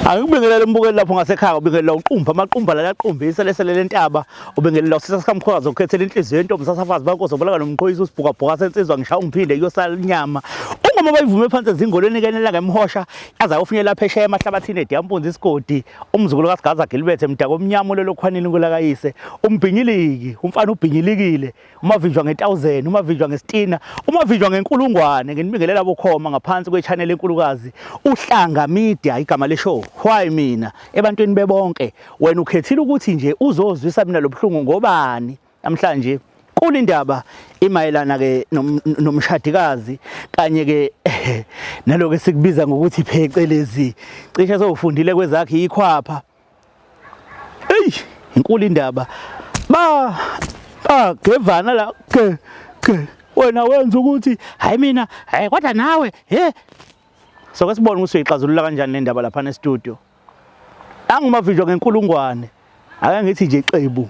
Angikubingelele umbukeli lapho ngasekhaya, ubingelela uqumba amaqumba la laqumbisa leselele entaba, ubingelela usisa sikamkhokazi okhethela inhliziyo yentombi sasafazi bankosi obulaka nomqhoyisa usibhukabhuka sensizwa ngishaya ungiphinde kuyosala inyama. Ungoma bayivume phansi ezingolweni kenela ngemhosha yaze ayofinyela phesheya emahlabathini ediyampunzi isigodi umzukulu kaSigaza Gilbert mdaka omnyama olelo khwanini kulakayise umbhinyiliki umfana ubhinyilikile umavinjwa nge-1000 umavinjwa ngesitina umavinjwa ngenkulungwane. Nginibingelela bukhoma ngaphansi kwe-channel enkulukazi Uhlanga Media, igama le-show why mina ebantwini bebonke. Wena ukhethile ukuthi nje uzozwisa mina lobuhlungu ngobani namhlanje? Kulindaba imayelana ke nomshadikazi kanye ke naloko esikubiza ngokuthi phecelezi cishe sowufundile kwezakhe ikhwapha. Hey, inkulu indaba. Ba bagevana la ke ke wena wenza ukuthi hayi mina hayi kodwa nawe he. So ke sibone ukuthi uyixazulula kanjani le ndaba lapha e-studio. Angumavinjwa ngenkulungwane. Ake ngithi nje xebu.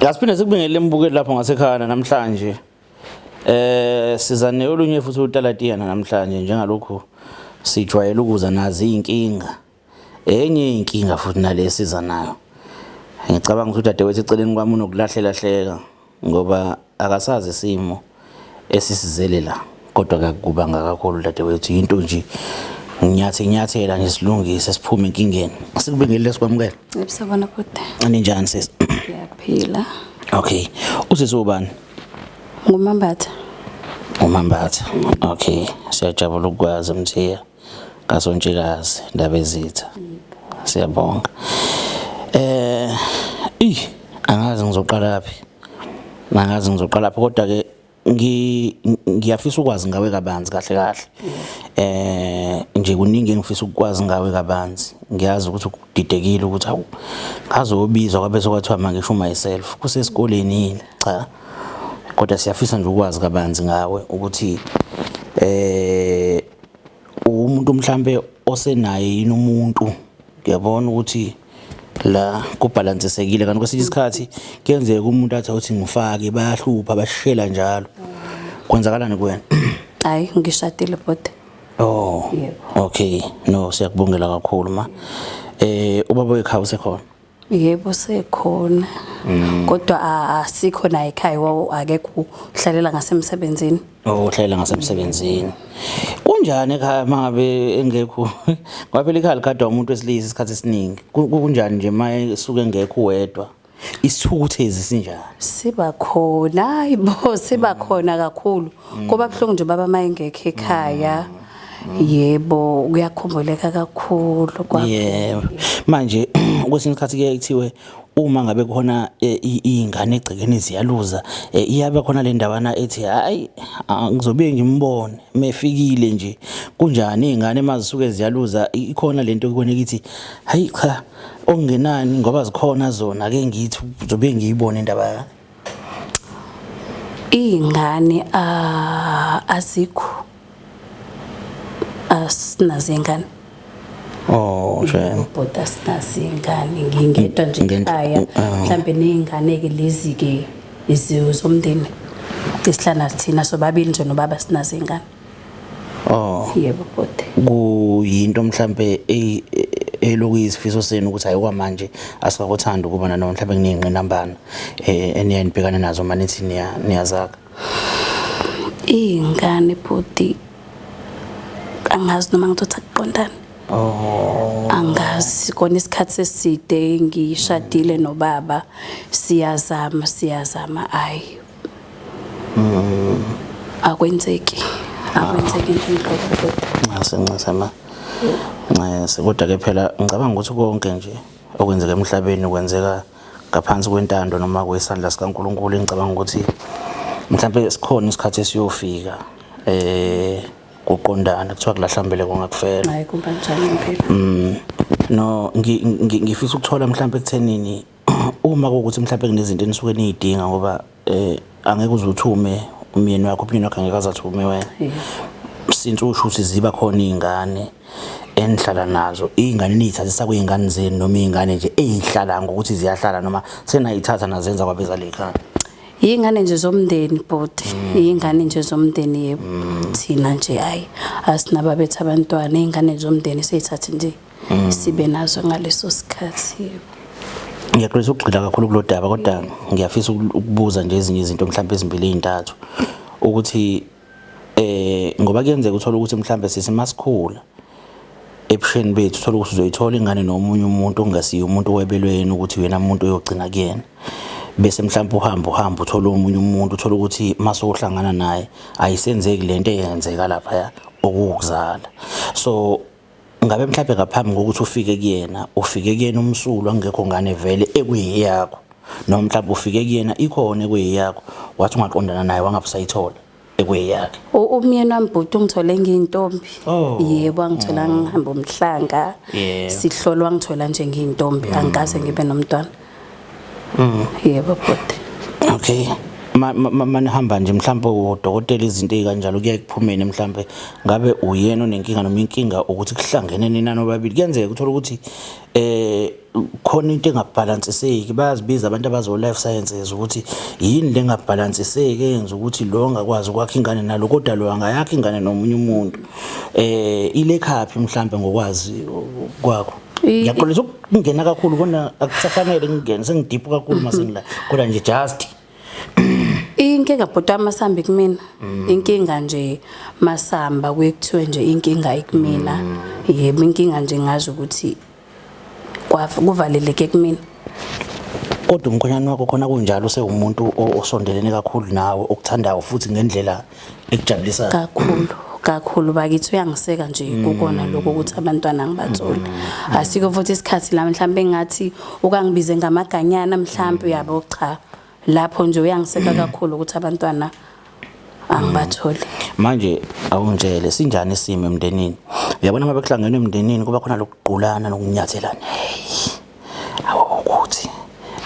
Yasiphinde sikubingelele mbukeli lapho ngasekhaya namhlanje. Siza neolunye futhi utalatiyana namhlanje njengalokhu sijwayele ukuza nazi inkinga. Enye inkinga futhi nale esiza nayo. Ngicabanga ukuthi udadewethu eceleni kwami unokulahlelahleka ngoba akasazi isimo esisizele la, kodwa akakubanga kakhulu dadewethu, into nje nginyathe nyathela nje silungise siphume enkingeni. Sikubingelele, sikwamukele. Yebo, bhuti. Aninjani sisi? Ngiyaphila. Okay. Usisi ubani? NguMambatha. UMambatha. Okay. Siyajabula ukukwazi Mthiya. Kasontshikazi ndaba ezitha. Siyabonga. Eh angazi ngizoqala phi. Angazi ngizoqala phi, kodwa ke ngiyafisa ukwazi ngawe kabanzi kahle kahle. Nje kuningi engifisa ukukwazi ngawe kabanzi. Ngiyazi ukuthi udidekile ukuthi awu ngazobizwa kwabe sokwathiwa mangisho myself kusesikoleni yini, cha. Kodwa siyafisa nje ukwazi kabanzi ngawe ukuthi umuntu mhlambe osenaye yini umuntu. Ngiyabona ukuthi la kubhalansisekile, kanti kwesinye isikhathi kuyenzeka umuntu athi awuthi ngifake, bayahlupha bashela njalo. Kwenzakalani kuwena? Hayi, ngishadile bhuti. Oh. Yebo. Okay, no, siyakubongela kakhulu ma. Ubaba wekhaya usekhona? Yebo, sekhona. Kodwa asikho naye ekhaya, akekho, uhlalela ngasemsebenzini. Oh, uhlalela ngasemsebenzini. Kunjani ekhaya mangabe engekho? Ngoba phela ikhaya ligadwa umuntu wesilisa isikhathi esiningi. Kunjani nje ma esuke engekho wedwa? Isithukuthezi sinjani? Siba khona, hayibo, siba khona kakhulu. Kuba buhlungu nje baba mayengekho ekhaya. Yebo, kuyakhumbuleka kakhulu kwa. Yebo. Manje kwesinye isikhathi kuye kuthiwe uma ngabe khona iy'ngane egcekeni ziyaluza, iyabe khona le ndawana ethi hayi ngizobuye ngimbone mefikile nje. Kunjani iy'ngane mazisuke ziyaluza, ikhona lento ekubona ikithi hayi cha okungenani ngoba zikhona zona, ake ngithi uzobuye ngiyibone indaba yakhe? Iy'ngane azikho. Asinazo iy'ngane. Oh, shame. Bhuti, asinazo iy'ngane, ngingedwa nje ekhaya. Mhlambe ney'ngane-ke lezi-ke zomndeni esihlala thina sobabili nje nobaba, sinazo iy'ngane. Oh. Yebo bhuti. Kuyinto mhlambe eloku isifiso senu ukuthi hayi kwamanje asikakuthanda ukuba nanoma mhlambe kuney'ngqinambana eniyaye nibhekane nazo uma nithi niyazaka? Iy'ngane bhuti, angazi noma ngizothi akuqondani. Oh. Angazi kona, isikhathi eside ngishadile nobaba, siyazama siyazama, ayi akwenzeki, akwenzeki nje nhlobo bhuti. Ncese, ncese ma. Ncese, kodwa ke phela ngicabanga ukuthi konke nje okwenzeka emhlabeni kwenzeka ngaphansi kwentando noma kwesandla sikaNkulunkulu. Ngicabanga ukuthi mhlambe sikhona isikhathi esiyofika kuqondana, kuthiwa kulahlambele kungakufela. Hayi, kuba njalo impela. No, ngifisa ukuthola mhlambe ekuthenini uma kuwukuthi mhlambe kunezinto enisuke niyidinga, ngoba angeke uze uthume umyeni wakho, umyeni wakho angeke aze athume wena. Since usho ukuthi ziba khona iy'ngane enihlala nazo, iy'ngane niy'thathisa kuy'ngane zenu noma iy'ngane nje ey'hlala ngokuthi ziyahlala noma senayithatha nazenza kwabezala ekhaya? Yingane nje zomndeni bhuti, yingane nje zomndeni yebo. Thina nje hayi asinababethu abantwana, iy'ngane zomndeni seyithathe nje. Sibe nazo ngaleso sikhathi. Ngiyaxolisa ukugxila kakhulu kulo daba kodwa ngiyafisa ukubuza nje ezinye izinto mhlawumbe ezimbili ezintathu ukuthi ngoba kuyenzeka uthola ukuthi mhlawumbe sisi masikhula ebusheni bethu uthola ukuthi uzoyithola ingane nomunye umuntu ongasiye umuntu owebelwe yena ukuthi uyena umuntu oyogcina kuyena, bese mhlawumbe uhamba uthola omunye umuntu, uthola ukuthi mase uhlangana naye ayisenzeki lento eyenzeka lapha okuwukuzala. So ngabe mhlawumbe ngaphambi kokuthi ufike kuyena, ufike kuyena umsulwa kungekho ngane vele ekuyiyakho, noma mhlawumbe ufike kuyena ikhona ekuyiyakho wathi ungaqondana naye wangabe usayithola ekuyiyakhe? Umyeni wami bhuti ungithole ngiyintombi. Yebo, angithola ngihamba umhlanga. Sihlolwa ngithola nje ngiyintombi, angikaze ngibe nomntwana. Yebo bhuti. Okay. Manihamba nje mhlawumbe udokotela izinto ezikanjalo kuyaye kuphumene, mhlawumbe ngabe uyena onenkinga noma inkinga ukuthi kuhlangene nina nobabili. Kuyenzeka uthola ukuthi khona into engabhalansiseki, bayazibiza abantu abazo life sciences ukuthi yini le engabhalansiseki eyenza ukuthi lo angakwazi ukwakha ingane nalo kodwa lo angayakha ingane nomunye umuntu. Ilekhaphi mhlawumbe ngokwazi kwakho? Ngiyaxolisa ukungena kakhulu kona akusafanele ngingene, sengidiphu kakhulu mase ngila, kodwa nje just inkinga bhuti wami masamba kumina. Inkinga nje masamba kuye kuthiwe nje inkinga ikumina. Yebo, inkinga nje ngazi ukuthi kuvaleleke kumina. Kodwa umkhwenyana wakho khona kunjalo usewumuntu osondelene kakhulu nawe, okuthandayo futhi ngendlela ekujabulisayo. Kakhulu kakhulu bakithi, uyangiseka nje kukona lokho ukuthi abantwana ngibathole. Asikho futhi isikhathi la mhlambe engathi ukangibize ngamaganyana mhlambe, uyabo, cha, lapho nje uyangiseka kakhulu ukuthi abantwana angibatholi. Manje awungitshele, sinjani isimo emndenini? Uyabona uma bekuhlangenwe emndenini kuba khona lokugqulana nokunyathelana. Awu ukuthi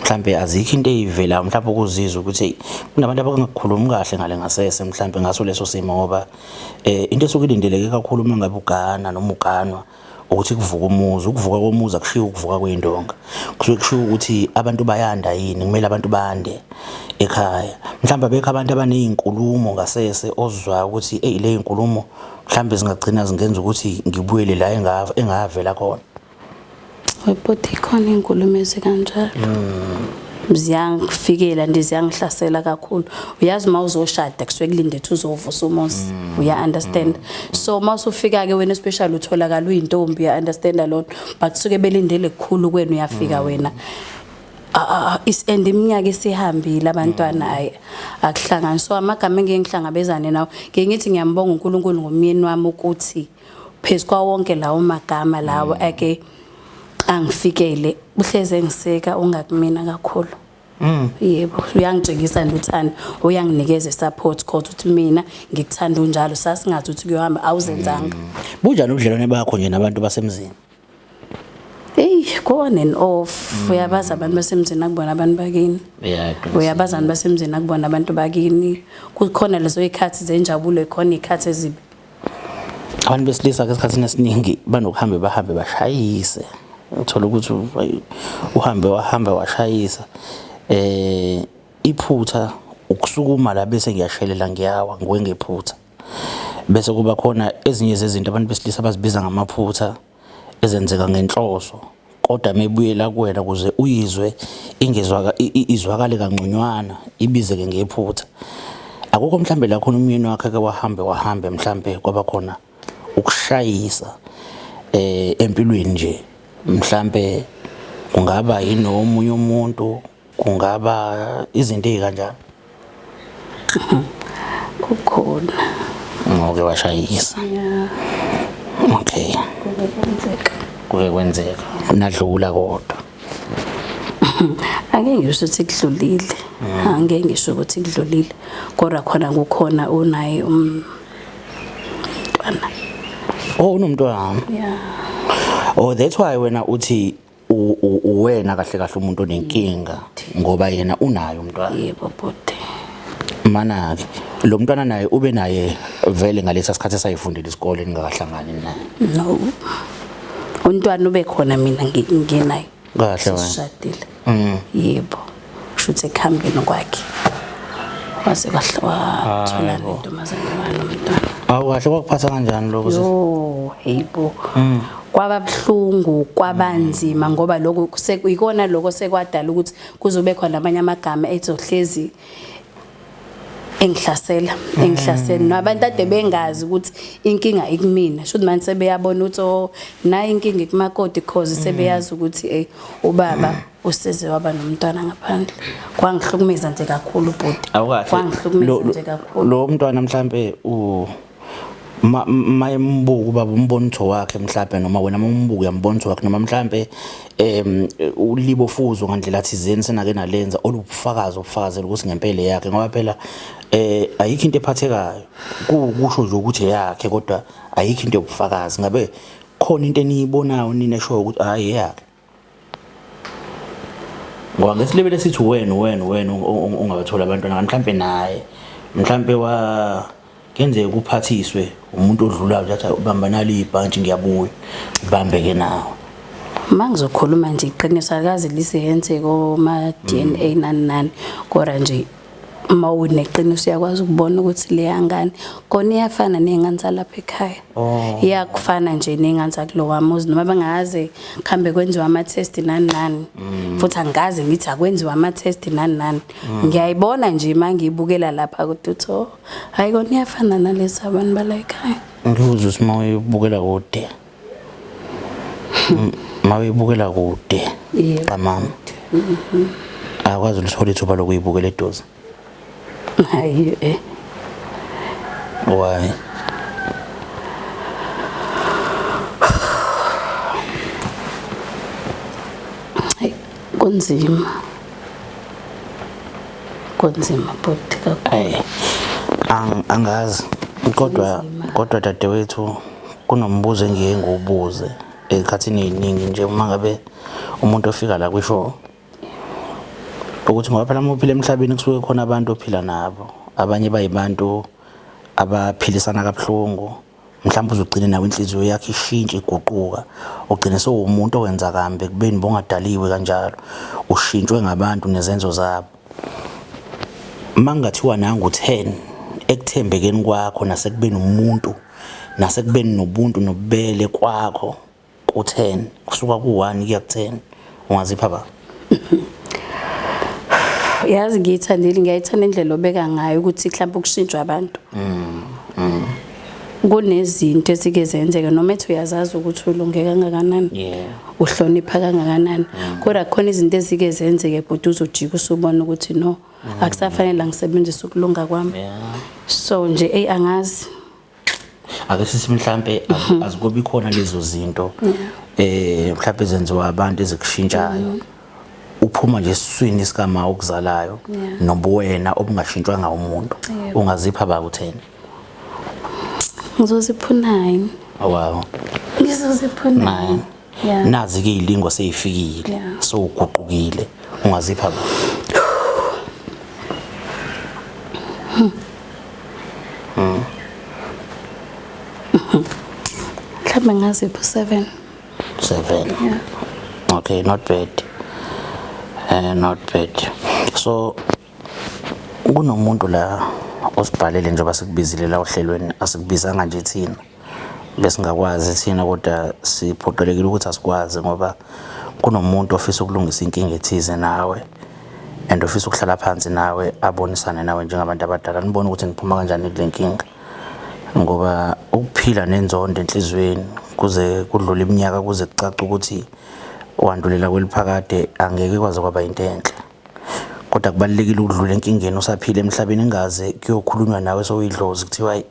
mhlambe azikho into eyivelayo, mhlambe ukuzizwa ukuthi kunabantu abangakhulumi kahle ngale ngasese mhlambe ngaso leso simo, ngoba into esuke ilindeleke kakhulu uma ngabe ugana noma uganwa ukuthi kuvuka umuzi. Ukuvuka komuzi akushiwo ukuvuka kwey'ndonga, kusuke kushiwo ukuthi abantu bayanda yini, kumele abantu bande ekhaya. Mhlawumbe abekho abantu abaney'nkulumo ngasese ozwayo ukuthi eyi le y'nkulumo mhlawumbe zingagcina zingenza ukuthi ngibuyele la engavela khona. Webhuti, ikhona iy'nkulumo ezikanjalo. Ziyangifikela nje, ziyangihlasela kakhulu. Uyazi uma uzoshada kusuke kulinde ukuthi uzovusa umuzi. Uya understand. So uma usufika ke wena especially utholakala uyintombi, uya understand lona. But suke belindele kukhulu kwena, uyafika wena. And iminyaka isihambile abantwana ayi akuhlangani. So amagama engike ngihlangabezane nawo, ngike ngithi ngiyambonga uNkulunkulu ngomyeni wami ukuthi phezu kwawo wonke lawo magama lawo ake angifikele, uhleze engiseka ungakumina kakhulu. Yebo, uyangitshengisa nje uthando, uyanginikeza support kodwa ukuthi mina ngikuthanda unjalo, sasingathi ukuthi kuyohamba awuzenzanga. Bunjani ubudlelwane bakho nje nabantu basemzini? Hey, go on and off. Uyabazi abantu basemzini akubona abantu bakini. Uyabazi abantu basemzini akubona abantu bakini. Kukhona lezo zikhathi zenjabulo, ikhona izikhathi ezibi. Abantu besilisa ke esikhathini esiningi banokuhambe bahambe bashayise. Uthola ukuthi uhambe wahamba washayisa. Iphutha ukusukuma la bese ngiyashelela ngiyawa ngiwe ngephutha. Bese kuba khona ezinye zezinto abantu besilisa bazibiza ngamaphutha ezenzeka ngenhloso, kodwa mebuyela kuwena ukuze uyizwe ingezwaka izwakale kangconywana ibizeke ngephutha. Akukho mhlambe la khona umyeni wakhe ke wahambe wahambe mhlambe kwaba khona ukushayisa empilweni nje, mhlambe kungaba yinomunye umuntu, kungaba izinto ezikanjani? Kukhona. Ngoke washayisa. Yeah. Okay. Kuke kwenzeka. Kuke kwenzeka. Nadlula kodwa. Ake ngisho ukuthi kudlulile. Angeke ngisho ukuthi kudlulile. Kodwa khona kukhona unaye umntwana. Oh, unomntwana. Yeah. Oh, that's why wena uthi uwena kahle kahle umuntu onenkinga ngoba yena unayo umntwana. Yebo bhuti. Mana ke lo mntwana naye ube naye vele ngalesa sikhathi esayifundela isikole ningakahlangani naye. No. Umntwana ube khona mina ngingenayo. Kahle wena. Sishadile. Yebo. Kusho ukuthi ekuhambeni kwakhe waze wathola nentombazane wanomntwana. Awu kahle, kwakuphatha kanjani lokho? Yo, hey bo. Kwaba buhlungu, kwabanzima, ngoba lokho ikona lokho sekwadala ukuthi kuzobe khona amanye amagama ezohlezi engihlasela engihlasela, nabantu ade bengazi ukuthi inkinga ikumina, shuthi manje sebeyabona ukuthi oh, nayi inkinga ikumakoti, cause sebeyazi ukuthi ubaba useze waba nomntwana ngaphandle. Kwangihlukumeza nje kakhulu bhuti. Awukahle. Kwangihlukumeza nje kakhulu. Lo mntwana mhlambe u mayembuka ubaba umbonitho wakhe mhlambe, noma wena umbuka uyambonitho wakhe, noma mhlambe ulibo fuzo ngandlela thizeni senake nalenza olubufakazi obufakazela ukuthi ngempela yakhe, ngoba phela ayikho into ephathekayo kusho nje ukuthi eyakhe, kodwa ayikho into yobufakazi. Ngabe khona into eniyibonayo nina eshoyo ukuthi hayi eyakhe? Ngoba ngesilebele sithi wena wena wena ungabathola abantwana, mhlambe naye mhlambe wa kenzeka uphathiswe umuntu odlulayo nje athi ubamba nali ibhantshi ngiyabuya, ubambe ke nawe. Uma ngizokhuluma nje iqiniso, akaze liseyenze koma DNA nani nani, kodwa nje uma uneqiniso uyakwazi ukubona ukuthi leya ngane kona iyafana ney'ngane zalapha ekhaya. Iyakufana nje ney'ngane zakulowa muzi, noma bengaze kuhambe kwenziwa ama-test nani nani, futhi angikaze ngithi akwenziwa ama-test nani nani, ngiyayibona nje uma ngiyibukela lapha ukuthi uthi oh hhayi kona iyafana nalezi abantu bala ekhaya. Ngibuza ukuthi uma uyibukela kude, uma uyibukela kude qamama, akwazi ulithola ithuba lokuyibukela eduze? Hayi. Why? Hayi, kunzima, kunzima bhuti kakhulu. Hey, angazi kodwa kodwa dadewethu, kunombuzo engiye ngiwubuze ezikhathini ey'ningi nje uma ngabe umuntu ofika la kwishow, ukuthi ngoba phela uma uphila emhlabeni kusuke khona abantu ophila nabo, abanye bayibantu abaphilisana kabuhlungu, mhlawumbe uzugcine nawe inhliziyo yakho ishintshe iguquka, ugcine sewumuntu owenza kambi ekubeni bongadaliwe kanjalo, ushintshwe ngabantu nezenzo zabo. Uma kungathiwa nangu 10 ekuthembekeni kwakho nasekubeni umuntu nasekubeni nobuntu nobubele kwakho, ku-10 kusuka ku-1 kuya ku-10, ungazipha ba? Yazi ngiyithandile, ngiyayithanda indlela obeka ngayo ukuthi mhlawumbe ukushintshwa abantu. Kunezinto ezike zenzeka, noma ethi uyazazi ukuthi ulunge kangakanani, uhlonipha kangakanani, kodwa khona izinto ezike zenzeke bhuti, uzojika usubona ukuthi no, akusafanele ngisebenzise ukulunga kwami. So nje ey angazi. Ake sithi mhlambe azikubi khona lezo zinto mhlambe zenziwa abantu ezikushintshayo, uphuma nje esiswini sikama okuzalayo nobuwena obungashintshwanga umuntu, ungazipha ba ku-10? Ngizozipha u-9. Oh wow. Ngizozipha u-9. Yeah. Nazi ke ilingo seyifikile, so uguqukile, ungazipha ba? Mhlawumbe ngazipha u-7. 7. Yeah. Okay, not bad. Not bad. So kunomuntu la osibhalele njengoba sikubizile la ohlelweni, asikubizanga nje thina, besingakwazi thina, kodwa siphoqelekile ukuthi asikwazi ngoba kunomuntu ofisa ukulungisa inkinga ethize nawe and ofisa ukuhlala phansi nawe, abonisane nawe njengabantu abadala, nibone ukuthi niphuma kanjani kule nkinga, ngoba ukuphila nenzondo enhliziyweni kuze kudlule iminyaka kuze kucace ukuthi wandulela kweliphakade angeke kwaze kwaba into enhle. Kodwa kubalulekile ukudlula enkingeni usaphila emhlabeni, ingaze kuyokhulunywa nawe sowuyidlozi kuthiwa hayi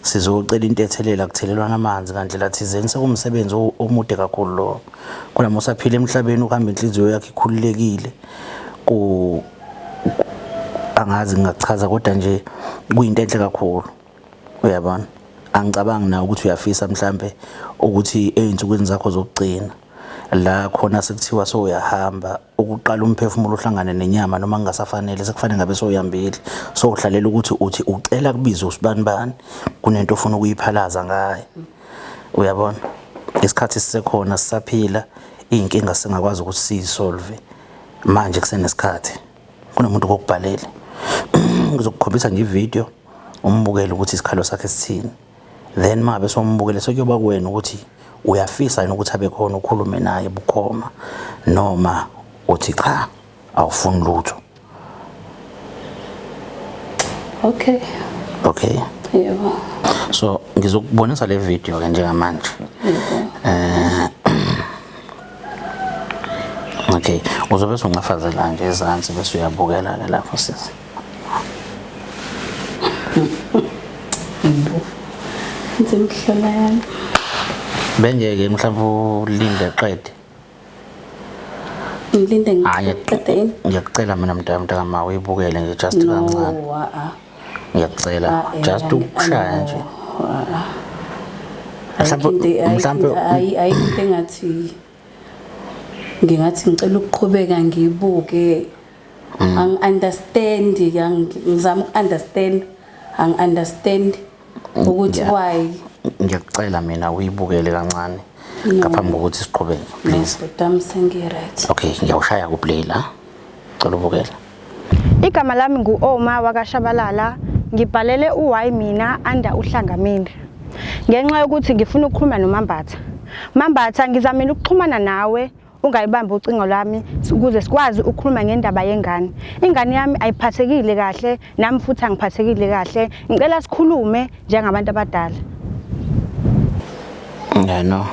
sizocela intethelela, kuthelelwana amanzi ngandlela thizeni, sekuwumsebenzi omude kakhulu lo. Kodwa usaphila emhlabeni ukuhamba inhliziyo yakho ikhululekile, ku angazi ngingakuchaza, kodwa nje kuyinto enhle kakhulu, uyabona. Angicabangi nawe ukuthi uyafisa mhlambe ukuthi ey'nsukwini zakho zokugcina la khona sekuthiwa sowuyahamba ukuqala umphefumulo uhlangane nenyama, noma kungasafanele, sekufanele ngabe sowuyambile, sowuhlalela ukuthi uthi ucela kubizwe usibanibani, kunento ofuna ukuyiphalaza ngayo, uyabona. Isikhathi sisekhona, sisaphila, iy'nkinga singakwazi ukuthi siyisolve manje kusenesikhathi. Kunomuntu okubhalele, ngizokukhombisa nje ividiyo umbukele ukuthi isikhalo sakhe sithini, then uma ngabe sombukele sekuyoba kuwena ukuthi Uyafisa yini ukuthi abe khona ukhulume naye bukhoma noma uthi cha awufuni lutho? Okay. Okay. Yebo. So ngizokubonisa le video ke njengamanje. Yebo. Okay, uzobe usungafazela nje ezansi bese uyabukela ke lapho sisi. Yebo. Ngizimhlola yami. Bengeke mhlawumbe ulinde qede. Ngilinde Hayi, ngiqede yini? Ngiyakucela mina mntaka mntakama uyibukele nje just No, kancane. a-a. Ngiyakucela Ah, eh, just ukushaya no. nje. Ah. Mhlawumbe- mhlawumbe- Ayikho into engathi ngingathi ngicela ukuqhubeka ngiyibuke. Angi-understand, ngizama uku-understand, angi-understand ukuthi Yeah. why. Ngiyakucela mina uyibukele kancane ngaphambi kokuthi siqhubeke please. Bhuti wami sengi-right. Okay, ngiyawushaya ku play la. Cela ubukele. Igama lami ngu-Oma wakaShabalala, ngibhalele u-Y mina under uHlangamini. Ngenxa yokuthi ngifuna ukukhuluma noMambatha. Mambatha, ngizamile ukuxhumana nawe ungayibambi ucingo lwami ukuze sikwazi ukukhuluma ngendaba yengane. Ingane yami ayiphathekile kahle, nami futhi angiphathekile kahle. Ngicela sikhulume njengabantu abadala. Yeah, no.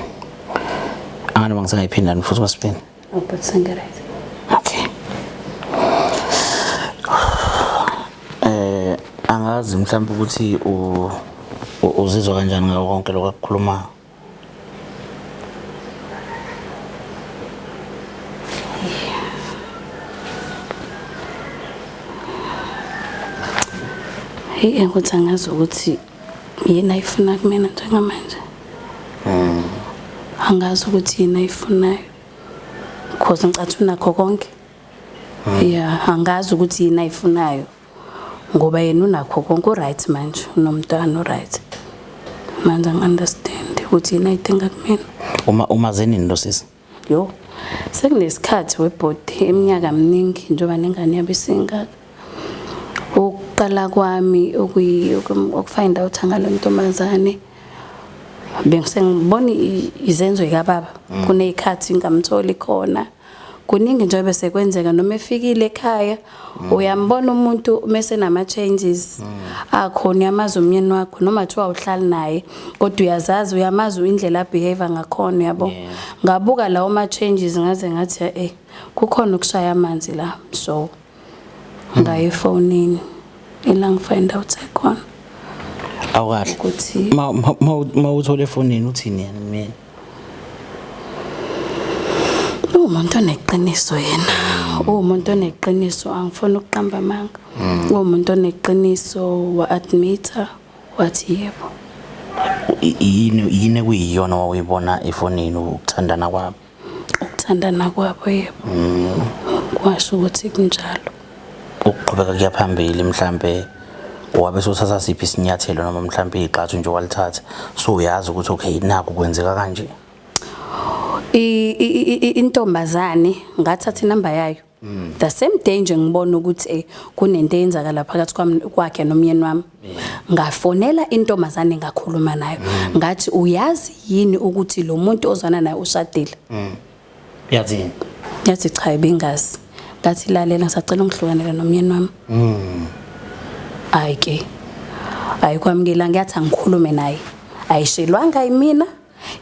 Angani bangisengayiphinda futhi kwasipini. Oh, but sengi-right. Okay. Angazi mhlawumbe ukuthi uzizwa kanjani ngako konke lokho akukhulumayo. Hey, ukuthi angazi ukuthi yini ayifuna kumina njengamanje. Angazi ukuthi yini ayifunayo. Cause ngicathi unakho konke. Yeah, angazi ukuthi yini ayifunayo. Ngoba yena unakho konke u-right manje, unomntwana u-right. Manje angi-understand ukuthi yini ayidinga kumina. Uma umaze nini lo sisi? Yo, sekunesikhathi webhodi iminyaka miningi njengoba nengane yabo isingaka. Ukuqala kwami ukufind out ngalo ntombazane bengisengibona izenzo zikababa kunezikhathi ngamtholi khona. Kuningi nje bese kwenzeka noma efikile ekhaya uyambona umuntu mase nama changes akhona, uyamazi umyeni wakho noma thiwa uhlali naye kodwa uyazazi, uyamazi indlela abehave ngakhona, uyabo. Ngabuka lawo ma changes ngaze ngathi kukhona ukushaya amanzi la, so ngayifonini ila ngifind out ekhona. Awukahle. Ukuthi Ma uthole efonini uthini yena mina? Uwumuntu oneqiniso yena. Uwumuntu oneqiniso, angifuni ukuqamba amanga. Uwumuntu oneqiniso, wa-admit-a wathi yebo. Yini ekuyiyona wawuyibona efonini, ukuthandana kwabo? Ukuthandana kwabo yebo. Kwasho ukuthi kunjalo. Ukuqhubeka kuya phambili mhlambe wabe sewuthatha siphi isinyathelo noma mhlambe igxathu nje walithatha so uyazi ukuthi okay naku kwenzeka kanje? Intombazane ngathatha inamba yayo. The same day nje ngibona ukuthi kunento eyenzakala phakathi kwami kwakhe nomyeni wami. Ngafonela intombazane ngakhuluma nayo. Ngathi uyazi yini ukuthi lo muntu ozwana naye ushadile? Yathini? Yathi cha ibingazi. Ngathi lalela ngisacela ungihlukanele nomyeni wami. Hayi ke. Ayikwamukela ngiyathi angikhulume naye. Ayishelwanga yimina.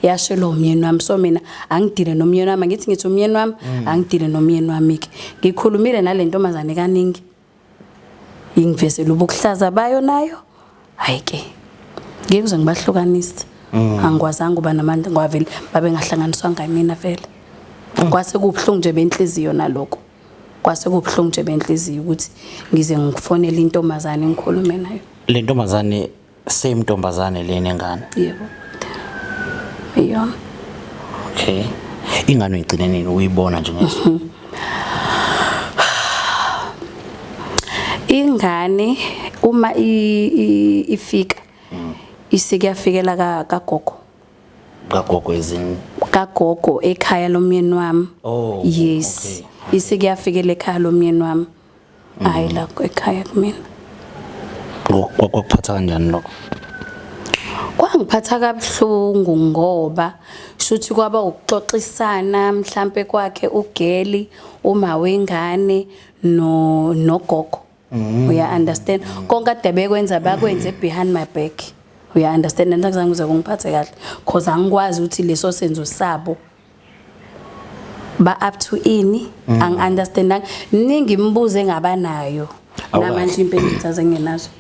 Yashelwa umyeni wami, so mina angidile nomyeni wami, ngithi umyeni wami angidile nomyeni wami ke. Ngikhulumile nale ntombazane kaningi. Ingivesela ubukuhlaza bayo nayo. Hayi ke. Ngikuze ngibahlukanise. Angikwazanga uba namandla ngoba vele babe ngahlanganiswanga yimina vele. Kwase kubuhlungu nje benhliziyo nalokho. Kwase kubuhlungu nje benhliziyo ukuthi ngize ngifonele intombazane ngikhulume nayo. Le ntombazane same ntombazane le nengane? Yebo. Iyona. Okay. Ingane uyigcine nini uyibona nje ngeso? Ingane uma ifika isike yafikela kagogo. Kagogo ezini? Kagogo ekhaya lomyeni wami. Oh, Yes. okay. Isike yafikela ekhaya lomyeni wami. Hayi la ekhaya kumina. Kwakuphatha kanjani lokho? Kwangiphatha kabuhlungu ngoba Shuthi kwaba ukuxoxisana mhlambe kwakhe ugeli uma wengane no nogogo. Uya understand? Konke ade bekwenza bakwenze behind my back. Uya understand? Angizange kuze kungiphathe kahle cause angikwazi ukuthi leso senzo sabo ba up to ini. Angi-understandanga, ningi imibuzo engabanayo namanje impendulo azengenazo.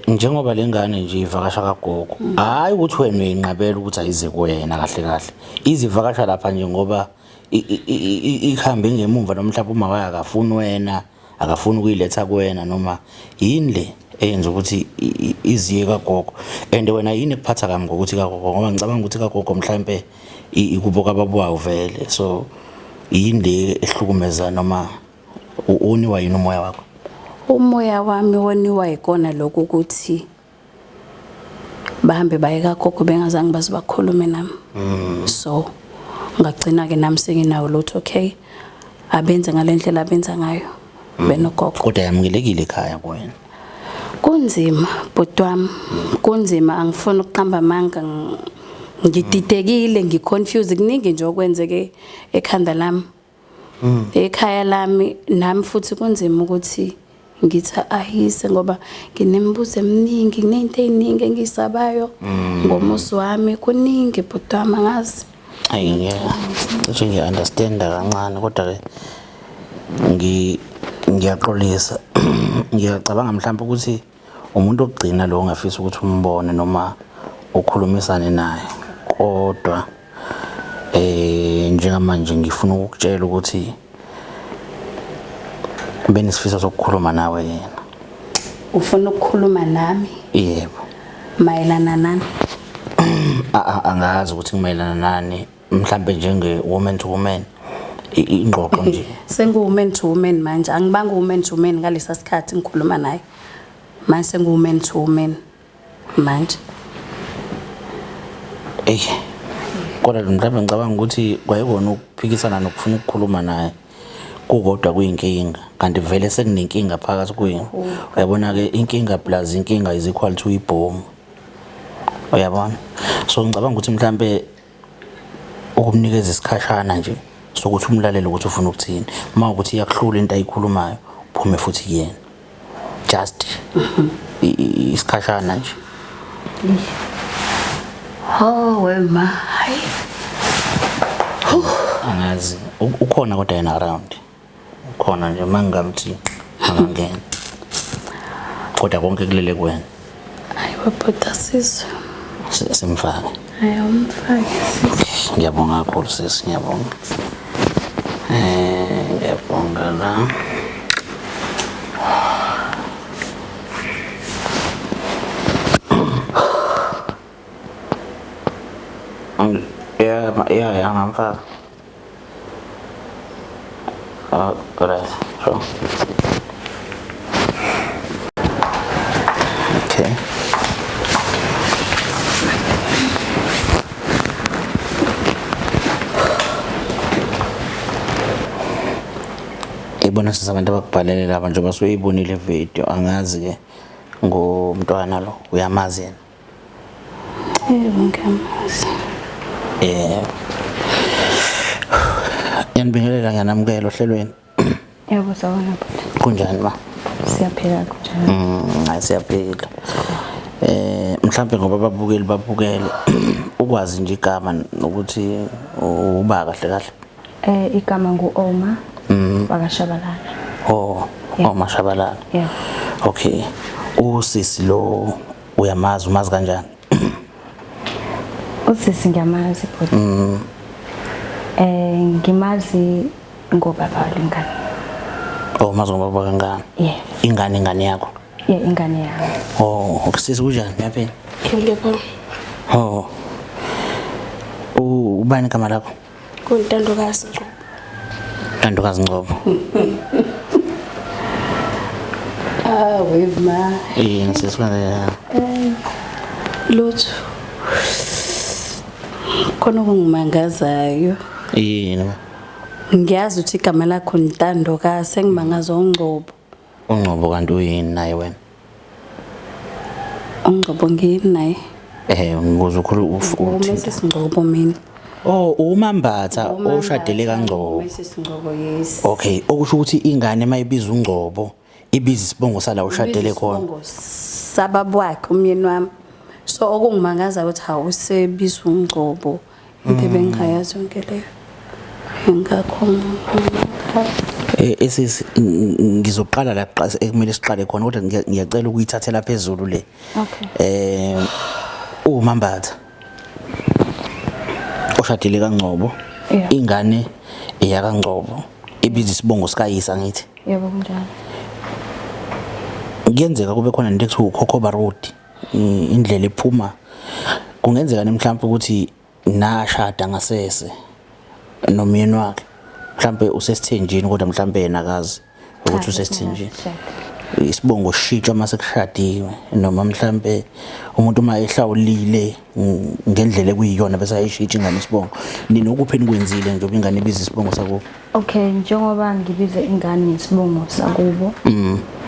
Njengoba lengane nje ivakasha kagogo, hayi ukuthi wena uyinqabela ukuthi ayize kuwena, kahle kahle izivakasha lapha nje ngoba ikhambe ngemumva, noma mhlawumbe uma wayo akafuni wena, akafuni ukuyiletha kuwena, noma yini le eyenza ukuthi iziye kagogo? And wena yini ekuphatha kabi ngokuthi kagogo? Ngoba ngicabanga ukuthi kagogo mhlambe ikubo kababa vele, so yini le ehlukumeza noma uniwa yini umoya wakho? Umoya wami woniwa yikona lokhu ukuthi bahambe baye kagogo bengazange baze bakhulume nami. So ngagcina-ke nami senginawo lutho, okay, abenze ngale ndlela abenza ngayo benogogo. Kodwa yamukelekile ekhaya kuwena? Kunzima bhuti wami, kunzima, angifuni ukuqamba amanga, ngididekile, ngi-confused, kuningi nje okwenzeke ekhanda lami. Ekhaya lami nami futhi kunzima ukuthi ngithi ayise ngoba nginemibuzo eminingi, nginey'nto ey'ningi engiyisabayo ngomuzi wami, kuningi bhuti wami, angazi. Ayi, cishe ngiya-understanda kancane, kodwa-ke ngiyaxolisa. Ngiyacabanga mhlawumbe ukuthi umuntu okugcina lo ongafisa ukuthi umbone noma ukhulumisane naye, kodwa njengamanje ngifuna ukukutshela ukuthi benisifiso sokukhuluma nawe yena. Ufuna ukukhuluma nami? Yebo. Mayelana nani? Angazi ukuthi kumayelana nani, mhlambe njenge woman to woman, ingxoxo nje. Sengu-woman to woman manje, angibanga woman to woman ngalesa sikhathi ngikhuluma naye, manje sengu-woman to woman manje. Eyi, kodwa mhlawumbe ngicabanga ukuthi kwayekona ukuphikisana nokufuna ukukhuluma naye kukodwa kuyinkinga, kanti vele sekunenkinga phakathi kwenu. Uyabona-ke, inkinga plus inkinga is equal to ibhomu, uyabona? So ngicabanga ukuthi mhlambe ukumnikeza isikhashana nje sokuthi umlalele ukuthi ufuna ukuthini, uma ukuthi iyakuhlula into ayikhulumayo, uphume futhi kuyena, just isikhashana nje. Oh wema, hayi. Angazi, ukhona kodwa yena around, ukhona nje, uma ngingamthi angangena, kodwa konke kulele kuwena. Hayi wabhuda sizwe. Simfake. Hayi, umfake sisi. Ngiyabonga kakhulu sisi, ngiyabonga, ngiyabonga la. Yeah, ngamfaka. Ah, right, sure. Okay. Ibona sisi abantu abakubhalele laba, njengoba suyibonile video, angazi-ke ngomntwana lo uyamazi yena? Yebo, ngiyamazi. Ngiyanibingelela, ngiyanamukela ohlelweni. Yebo, sawubona bhuti. Kunjani ma? Siyaphila, kunjani? Hayi, siyaphila. Mhlambe ngoba ababukeli babukele, ukwazi nje igama nokuthi uba kahle kahle. Igama ngu-Oma wakaShabalala. Oh, Yeah. oh Mashabalala. Yeah. Okay. Usisi lo uyamazi, umazi kanjani? Usisi ngiyamazi bhuti. Ngimazi ngobaba walengane. Oh, umazi ngobaba kangane? Yeah. Ingane, ingane yakho? Yeah, ingane yami. Oh, sisi kunjani? Uyaphila? Ngiyabonga. Oh. Ubani igama lakho? Kuntandokazi Ngcobo. Ntandokazi Ngcobo. Ah wema. Yini sisi, kwenze? Lutho. Khona okungimangazayo. Yini? Ngiyazi ukuthi igama lakho Ntandokazi, sengimangaza uNgcobo. UNgcobo kanti uyini naye wena? UNgcobo ngiyini naye? Ngikuze ukhulu UMrs Ngcobo mina. Oh, uMambatha oshadele kaNgcobo. Mrs Ngcobo, yes. Okay, okusho ukuthi ingane mayibiza uNgcobo, ibiza isibongo sala ushadele khona. Isibongo sababa wakhe umyeni wami. So okungimangaza ukuthi hawu usebiza uNgcobo. Into ebengingayazi yonke leyo. Ingakho ngikhala. Esisi ngizoqala la ekumele siqale khona kodwa ngiyacela ukuyithathela phezulu le. Okay. uMambatha oshadile kaNgcobo, Yeah. ingane eyakaNgcobo ibiza isibongo sikayisa ngithi. Yebo kunjalo. Kuyenzeka kube khona into ekuthiwa ukhokhoba road, indlela ephuma. Kungenzeka mhlawumbe ukuthi nashada ngasese nomyeni wakhe, mhlawumbe usesithenjini kodwa mhlawumbe yena akazi ukuthi Cha, usesithenjini. singashada. Isibongo sishintshwa mase kushadiwe noma mhlambe umuntu uma ehlawulile ngendlela ekuyiyona bese ayishintsha ingane isibongo. Nina ukuphi enikwenzile njengoba ingane ibiza isibongo sakubo? Okay, njengoba ngibize ingane ngesibongo sakubo,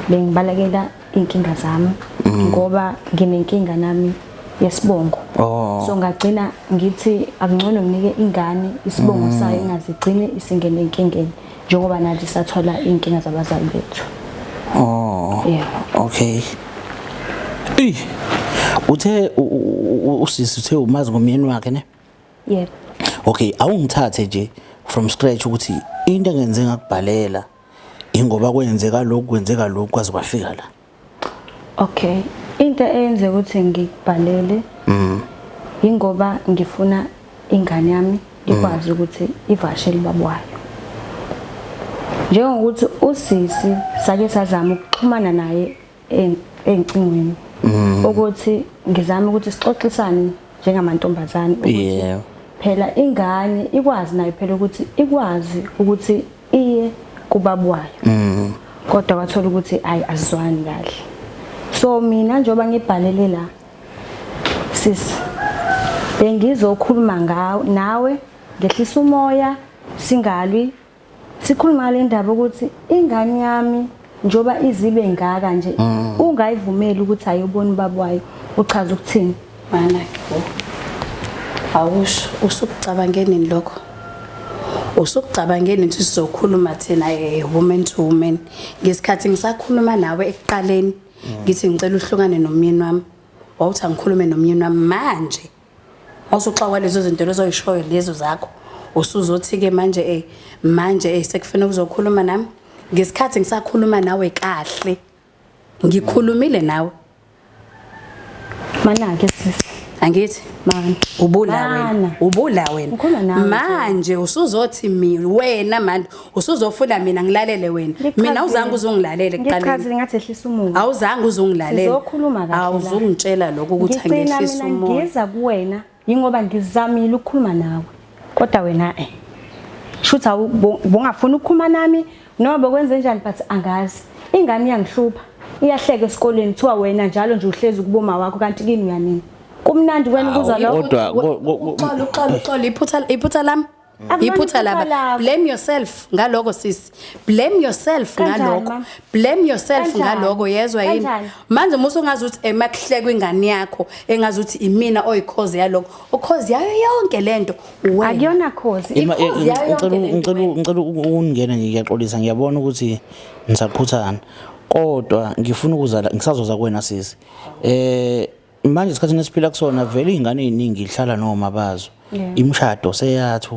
bengibalekela inkinga zami ngoba nginenkinga nami yesibongo. Oh. So ngagcina ngithi akungcono nginike ingane isibongo sayo ingazigcine isingene enkingeni njengoba nathi sathola inkinga zabazali bethu. Oh. Yeah. Okay. Eh. Uthe usisi uthe umazi ngomyeni wakhe ne? Yebo. Okay, awungithathe nje from scratch ukuthi into engenze ngakubhalela ingoba kwenzeka lokhu kwenzeka lokhu kwaze kwafika la. Okay. Into eyenze ukuthi ngikubhalele ingoba ngifuna ingane yami ikwazi ukuthi ivakashele ubaba wayo. Njengokuthi usisi sake sazama ukuxhumana naye ey'cingweni ukuthi ngizame ukuthi sixoxisane njengamantombazane ukuthi Yebo. phela ingane ikwazi nayo phela ukuthi ikwazi ukuthi iye kubaba wayo. Kodwa wathola ukuthi ayi azizwani kahle. So mina njengoba ngibhalele la sisi bengizokhuluma ngawe nawe ngehlisa umoya singalwi sikhuluma ngale ndaba ukuthi ingane yami njoba izibe ngaka nje ungayivumeli ukuthi ayobona ubaba wayo uchaza ukuthini. Mana ke. Awusho usukucabange nini lokho? Usukucabange nini ukuthi sizokhuluma thina woman to woman ngesikhathi ngisakhuluma nawe ekuqaleni ngithi ngicela uhlukane nomyeni wami, wawuthi angikhulume nomyeni wami. Manje awusuxakwa lezo zinto lezo oyishoyo lezo zakho, usuzothi ke manje manje sekufanele uzokhuluma nami ngesikhathi ngisakhuluma nawe kahle ngikhulumile nawe. Mana-ke sisi. Angithi Mana. ubula wena, Mana. ubula wena. Ngikhuluma nawe. Manje usuzothi mina wena manje usuzofuna mina ngilalele wena. Mina awuzange uzongilalela ekuqaleni. Ngichazile ngathi ehlisa umoya. Awuzange uzongilalela. Sizokhuluma kahle la. Awuzungitshela lokho ukuthi Ngigcina angehlisa mina umoya. ngiza kuwena yingoba ngizamile ukukhuluma nawe kodwa wena shuthi bongafuni ukukhuluma nami noma bokwenze njani but angazi. Ingane iyangihlupha, iyahleka esikoleni kuthiwa wena njalo nje uhlezi kuboma wakho kanti kini uyanini. Kumnandi wena ukuzwa lokho. Kodwa Uxolo uxolo uxolo, iphutha lami. Akulona Iphutha iphutha laba. lakho. Blame yourself ngaloko sisi. Blame yourself Kanjani, ngalokho. mama? Blame yourself Kanjani? ngaloko yezwa yini? Kanjani? Manje musu ungazi ukuthi emakuhlekwa ingane yakho engazi ukuthi imina oyikhoze yalokho. Ukhoze yayo yonke lento wena. Akuyona cause. Ikhozi yayo yonke lento wena. Ngicela ukungena nje, ngiyaxolisa, ngiyabona ukuthi nisaqhuthana kodwa ngifuna ukuzala ngisazoza kuwena sisi. Manje isikhathi esiphila kusona vele izingane eziningi ihlala noma bazo. Yeah. Imishado seyathi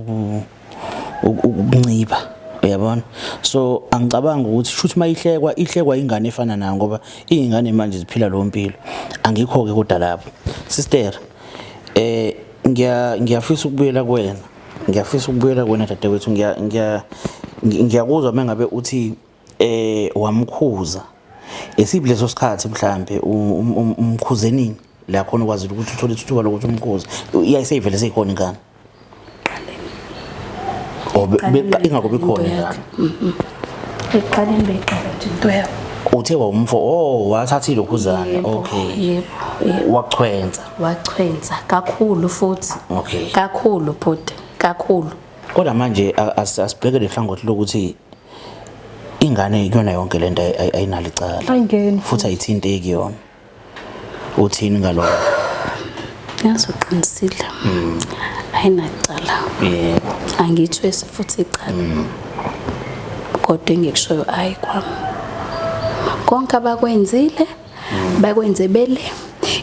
ukuncipha uyabona. So angicabanga ukuthi shuthi mayihlekwa ihlekwa ingane efana nayo ngoba izingane manje ziphila lo mpilo. Angikho ke kodwa lapho. Sister, ngiyafisa ukubuyela kuwena. Ngiyafisa ukubuyela kuwena dadewethu, ngiyakuzwa mengabe uthi wamkhuza. Esiphi leso sikhathi mhlambe umkhuze nini la khona ukwazi ukuthi uthole ithuba lokuthi umkhuze? Iyayiseyivele seyikhona ingane. Ingakubi khona ingane. Ekuqaleni beyiqala nje into yabo. Uthe wawumfo, oh wathatha ilokhuzana. Yebo, Okay. Yebo. Yebo. Wachwenza. Wachwenza kakhulu futhi. Okay. Kakhulu bhuti, kakhulu. Kodwa manje asibheke lehlangothi lokuthi ingane kuyona yonke lento ayinalo icala. Ayingeni. Futhi ayithinteki yona. Uthini ngalokho? Yazi uqinisile. Ayinacala. Icala. Yebo. Angiyithwesi futhi icala. Kodwa engikushoyo ayi kwami. Konke abakwenzile bakwenze bele.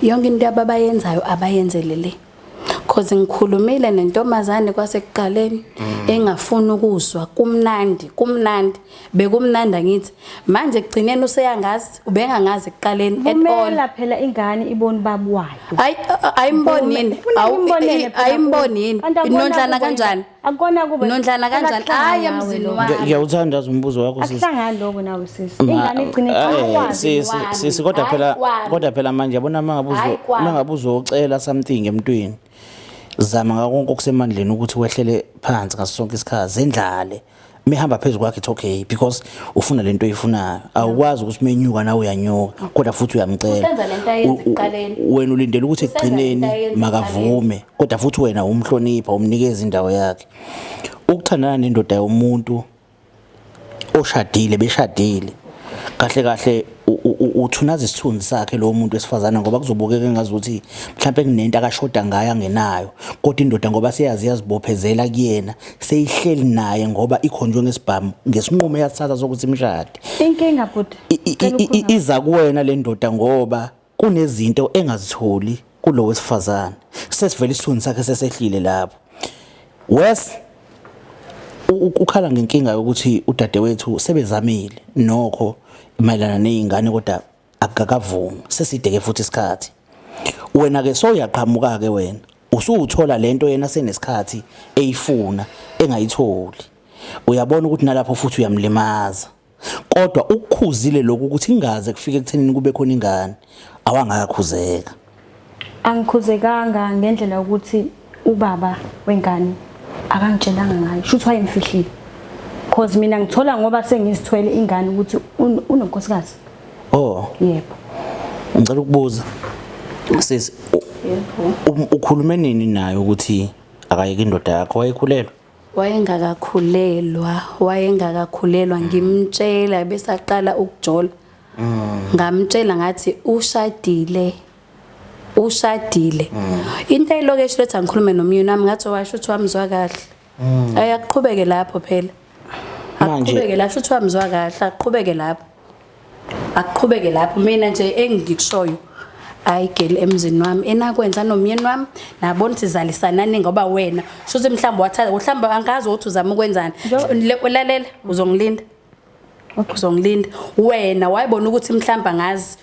Yonke into abayenzayo abayenzele le. Cause ngikhulumile nentombazane kwasekuqaleni engafuni ukuzwa kumnandi kumnandi bekumnandi angithi manje ekugcineni useyangazi ubengangazi ekuqaleni at all. Vumela phela ingane ibone ubaba wayo. Ayi ayimboni yini? Kufuneka imbonele phela Ayimboni kuwe. yini? Kanti akukona Nondlana kubo kanjani? Akukona kube. Nondlana kanjani? Hayi emzini wami. Ngiyawuthanda nje umbuzo wakho sisi. Akuhlangani lokho nawe sisi. Ingane igcine akwazi. Sisi wami. sisi kodwa Hayi phela kwami. kodwa phela manje yabona mangabe Hayi uzo kwami. mangabe uzocela something emntwini zama ngako konke okusemandleni ukuthi wehlele phansi ngaso sonke isikhathi zendlale mihamba phezu kwakhe it's okay because ufuna lento oyifunayo awukwazi ukuthi menyuka nawe uyanyuka kodwa futhi uyamcela Usenza lento ayenza ekuqaleni. Wena ulindele ukuthi Usenza lento ekugcineni ayenza makavume kodwa futhi wena umhlonipha umnikeza indawo yakhe ukuthandana nendoda yomuntu oshadile beshadile kahle kahle uthunaza isithunzi sakhe lowo muntu wesifazane ngoba kuzobukeka engazuthi mhlawumbe kunento akashoda ngayo angenayo kodwa indoda ngoba seyazi yazibophezela kuyena seyihleli naye ngoba ikhonjwe ngesibhamu ngesinqumo eyasithatha sokuthi imshade. Inkinga bhuti. Iza kuwena le ndoda ngoba kunezinto engazitholi kulo wesifazane sesivele isithunzi sakhe sesehlile lapho wes ukhala ngenkinga yokuthi udadewethu sebezamile nokho mayelana nezingane kodwa akakavumi sesideke futhi isikhathi wena ke soyaqhamuka ke wena usuwuthola lento yena senesikhathi eyifuna engayitholi uyabona ukuthi nalapho futhi uyamlimaza kodwa ukukhuzile lokhu ukuthi ingaze kufike ekuthenini kube khona ingane awangakakhuzeka. Angikhuzekanga ngendlela yokuthi ubaba wengane akangitshelanga ngayo shuthi wayemfihlile cause mina ngithola ngoba sengizithwele ingane ukuthi unonkosikazi. Oh. Yebo. Ngicela ukubuza sisi ukhulume nini naye ukuthi akayeke indoda yakho wayekhulelwe? Wayengakakhulelwa, wayengakakhulelwa ngimtshela besaqala ukujola. Ngamtshela ngathi ushadile. Ushadile. Into ayilokeshi lethi angikhulume nomyeni wami ngathi washo ukuthi wamzwa kahle. Ayaqhubeke lapho phela. Manje- Aqhubeke lapho ukuthi wamzwa kahle, aqhubeke lapho. Aqhubeke lapho mina nje engikushoyo ayigeli emzini wami enakwenza nomyeni wami nabona ukuthi zalisanani ngoba wena shuthi mhlawumbe wathatha mhlawumbe angazi ukuthi uzama ukwenzani lalela uzongilinda uzongilinda wena wayibona ukuthi mhlawumbe angazi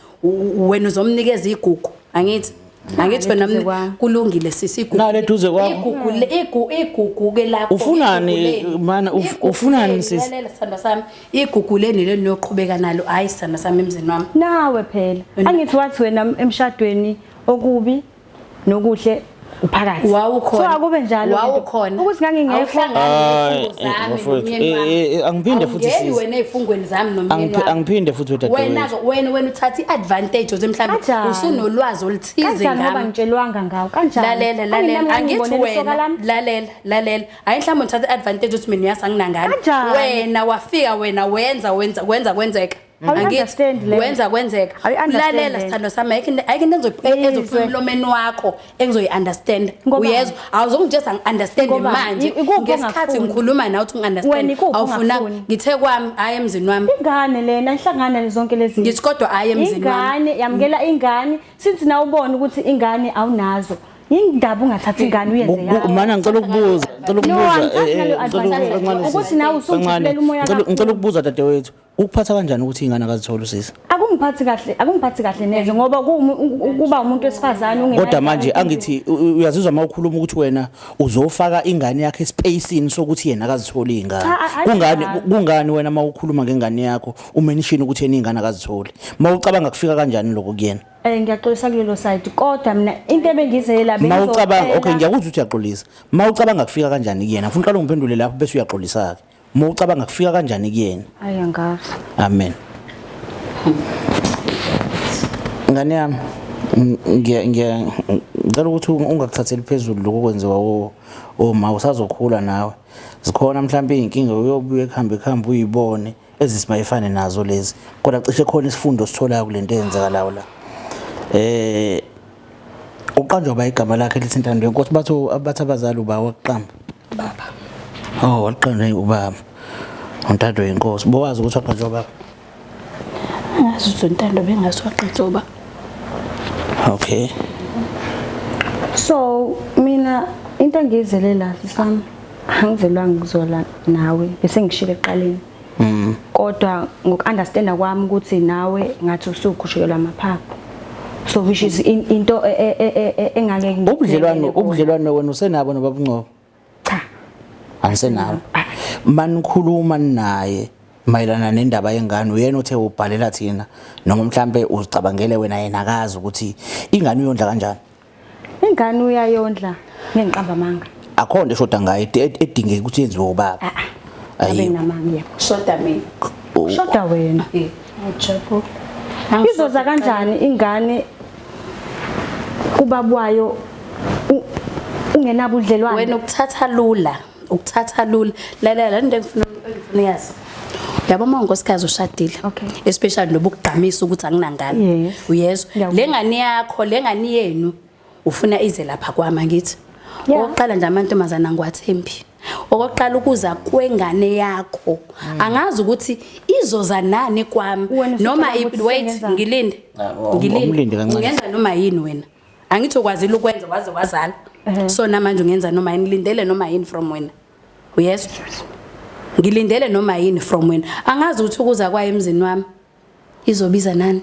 wena uzomnikeza igugu angithi angithi wena eduze kwami. kulungile sisi igugu Nale eduze kwakho. igugu igugu ke lakho Ufunani, igugu leni. mana, Igugu ufunani, leni, sisi? lalela sithandwa sami igugu leni leni niyoqhubeka nalo hayi sithandwa sami emzini wami Nawe phela angithi wathi wena emshadweni okubi nokuhle uphakathi. Wawukhona. So akube njalo. Wawukhona. Ukuthi ngangingekho. Awuhlangani Hayi, ney'fungo zami bafowethu, nomyeni wami. angiphinde futhi Awungeni sisi. wena ey'fungweni zami nomyeni wami. Angiphinde futhi wedadewethu. Wena wena wena uthatha i-advantage ukuthi mhlawumbe Kanjani? usunolwazi oluthize Kanjani ngoba ngami. ngitshelwanga ngawo? Kanjani? Lalela lalela Anginami angithi ngibonela isoka wena lami? lalela lalela hayi mhlawumbe uthatha i-advantage ukuthi mina uyazi anginangane. Kanjani? Wena wafika wena wenza wenza wenza kwenzeka. Awuyi-understand le nto. Wenza kwenzeka. Awuyi-understand Lalela le nto. sithandwa sami ayikho into ayikho into Yizwe. ezophuma emlomeni wakho engizoyi-understand. Ngoba? Uyezwa awuzongitshela ngi-understand Ngoba? manje Ikuphi ngesikhathi ongakufuni? ngikhuluma nawe uthi Wena ungi-understand ikuphi awufuna ongakufuni? ngithe kwami hhayi emzini wami Ingane lena ihlangana zonke lezi. ngithi kodwa hhayi emzini wami Ingane yamukela ingane since nawe ubona ukuthi ingane awunazo. Yindaba ungathatha ingane uyenze yakho. Mana ngicela ukubuza, ngicela No, ukubuza, angithathi naleyo ngicela ukubuza advantage. kancane sisi. Ukuthi nawe Kancane, usungithulela umoya ngicela kakhulu. ukubuza dadewethu, ukuphatha kanjani ukuthi ingane akazitholi usisi? Akungiphathi kahle, akungiphathi kahle neze ngoba kuba umuntu wesifazane ungenayo. Kodwa manje angithi uyazizwa uma ukhuluma ukuthi wena uzofaka ingane yakhe espacini sokuthi yena akazitholi ingane. Cha, Kungani ayinjalo. kungani wena uma ukhuluma ngengane yakho umention ukuthi yena ingane akazitholi? Uma ucabanga kufika kanjani lokho kuyena? Ngiyaxolisa kulelo side kodwa mina into ebengizela Uma ucabanga okay ngiyakuzwa ukuthi uyaxolisa. Uma ucabanga kufika kanjani kuyena? Ngifuna uqale ungiphendule lapho bese uyaxolisa ke. Uma ucabanga kufika kanjani kuyena? Ayi angazi. Amen. Ngane yami ngiya ngiya ngicela ukuthi ungakuthatheli phezulu lokho kwenziwa oma usazokhula nawe. Zikhona mhlawumbe izinkinga uyobuye ekuhambe kuhambe uyibone ezisimayifane nazo lezi. Kodwa cishe khona isifundo sitholayo kulento eyenzekalayo la. Uqanjwa ba igama lakhe lithi Ntando yenkosi bathu abathi abazali uba waqamba. Oh, waqanjwa ubaba. Untando yenkosi. Bowazi ukuthi waqanjwa ubaba. Angazi ukuthi uNtando bengazi waqanjwa ubaba. Okay. So mina into engiyizele la sisami, angizelwanga ukuzola nawe, bese ngishilo ekuqaleni. Kodwa ngoku-understanda kwami ukuthi nawe ngathi usukhushukelwa amaphaphu. So which is into engake Ubudlelwano wena usenabo nobaba uNgcobo? Cha. Anisenabo. Manikhuluma naye mayelana nendaba yengane, uyena othe ubhalela thina noma mhlambe uzicabangele wena, yena akazi ukuthi ingane uyondla kanjani? Ingane uyayondla, ngengiqamba amanga. Akho nto eshoda ngayo edingeka ukuthi yenziwe ubaba? Ah ah. Abe Ayikho. namanga, yebo. Shoda mina. Shoda wena. Eh, ujabo. Izoza kanjani ingane kubaba wayo ungenabo udlelwane? Wena ukuthatha lula, ukuthatha lula. Lalela le nto engifuna uyazi. Yabo, uma unkosikazi ushadile. Especially noba ukugqamisa ukuthi anginangane. Yes. Uyezwa? Ngiyakuzwa. Le ngane yakho, le ngane yenu ufuna ize lapha kwami, ngithi. Yeah. Okokuqala nje, amantombazana angiwathembi. Okokuqala ukuza kwengane yakho. Angazi ukuthi izoza nani kwami Wena noma usucabanga ukuthi wait, sengenzani? ngilinde. Ah, Ngilinde. umlinde kancane. Ungenza noma yini wena. Angithi ukwazile ukwenza waze wazala. So namanje ungenza noma yini, ngilindele noma yini from wena. Uyezwa? Ngilindele noma yini from wena. Angazi ukuthi ukuza kwayo emzini wami izobiza nani,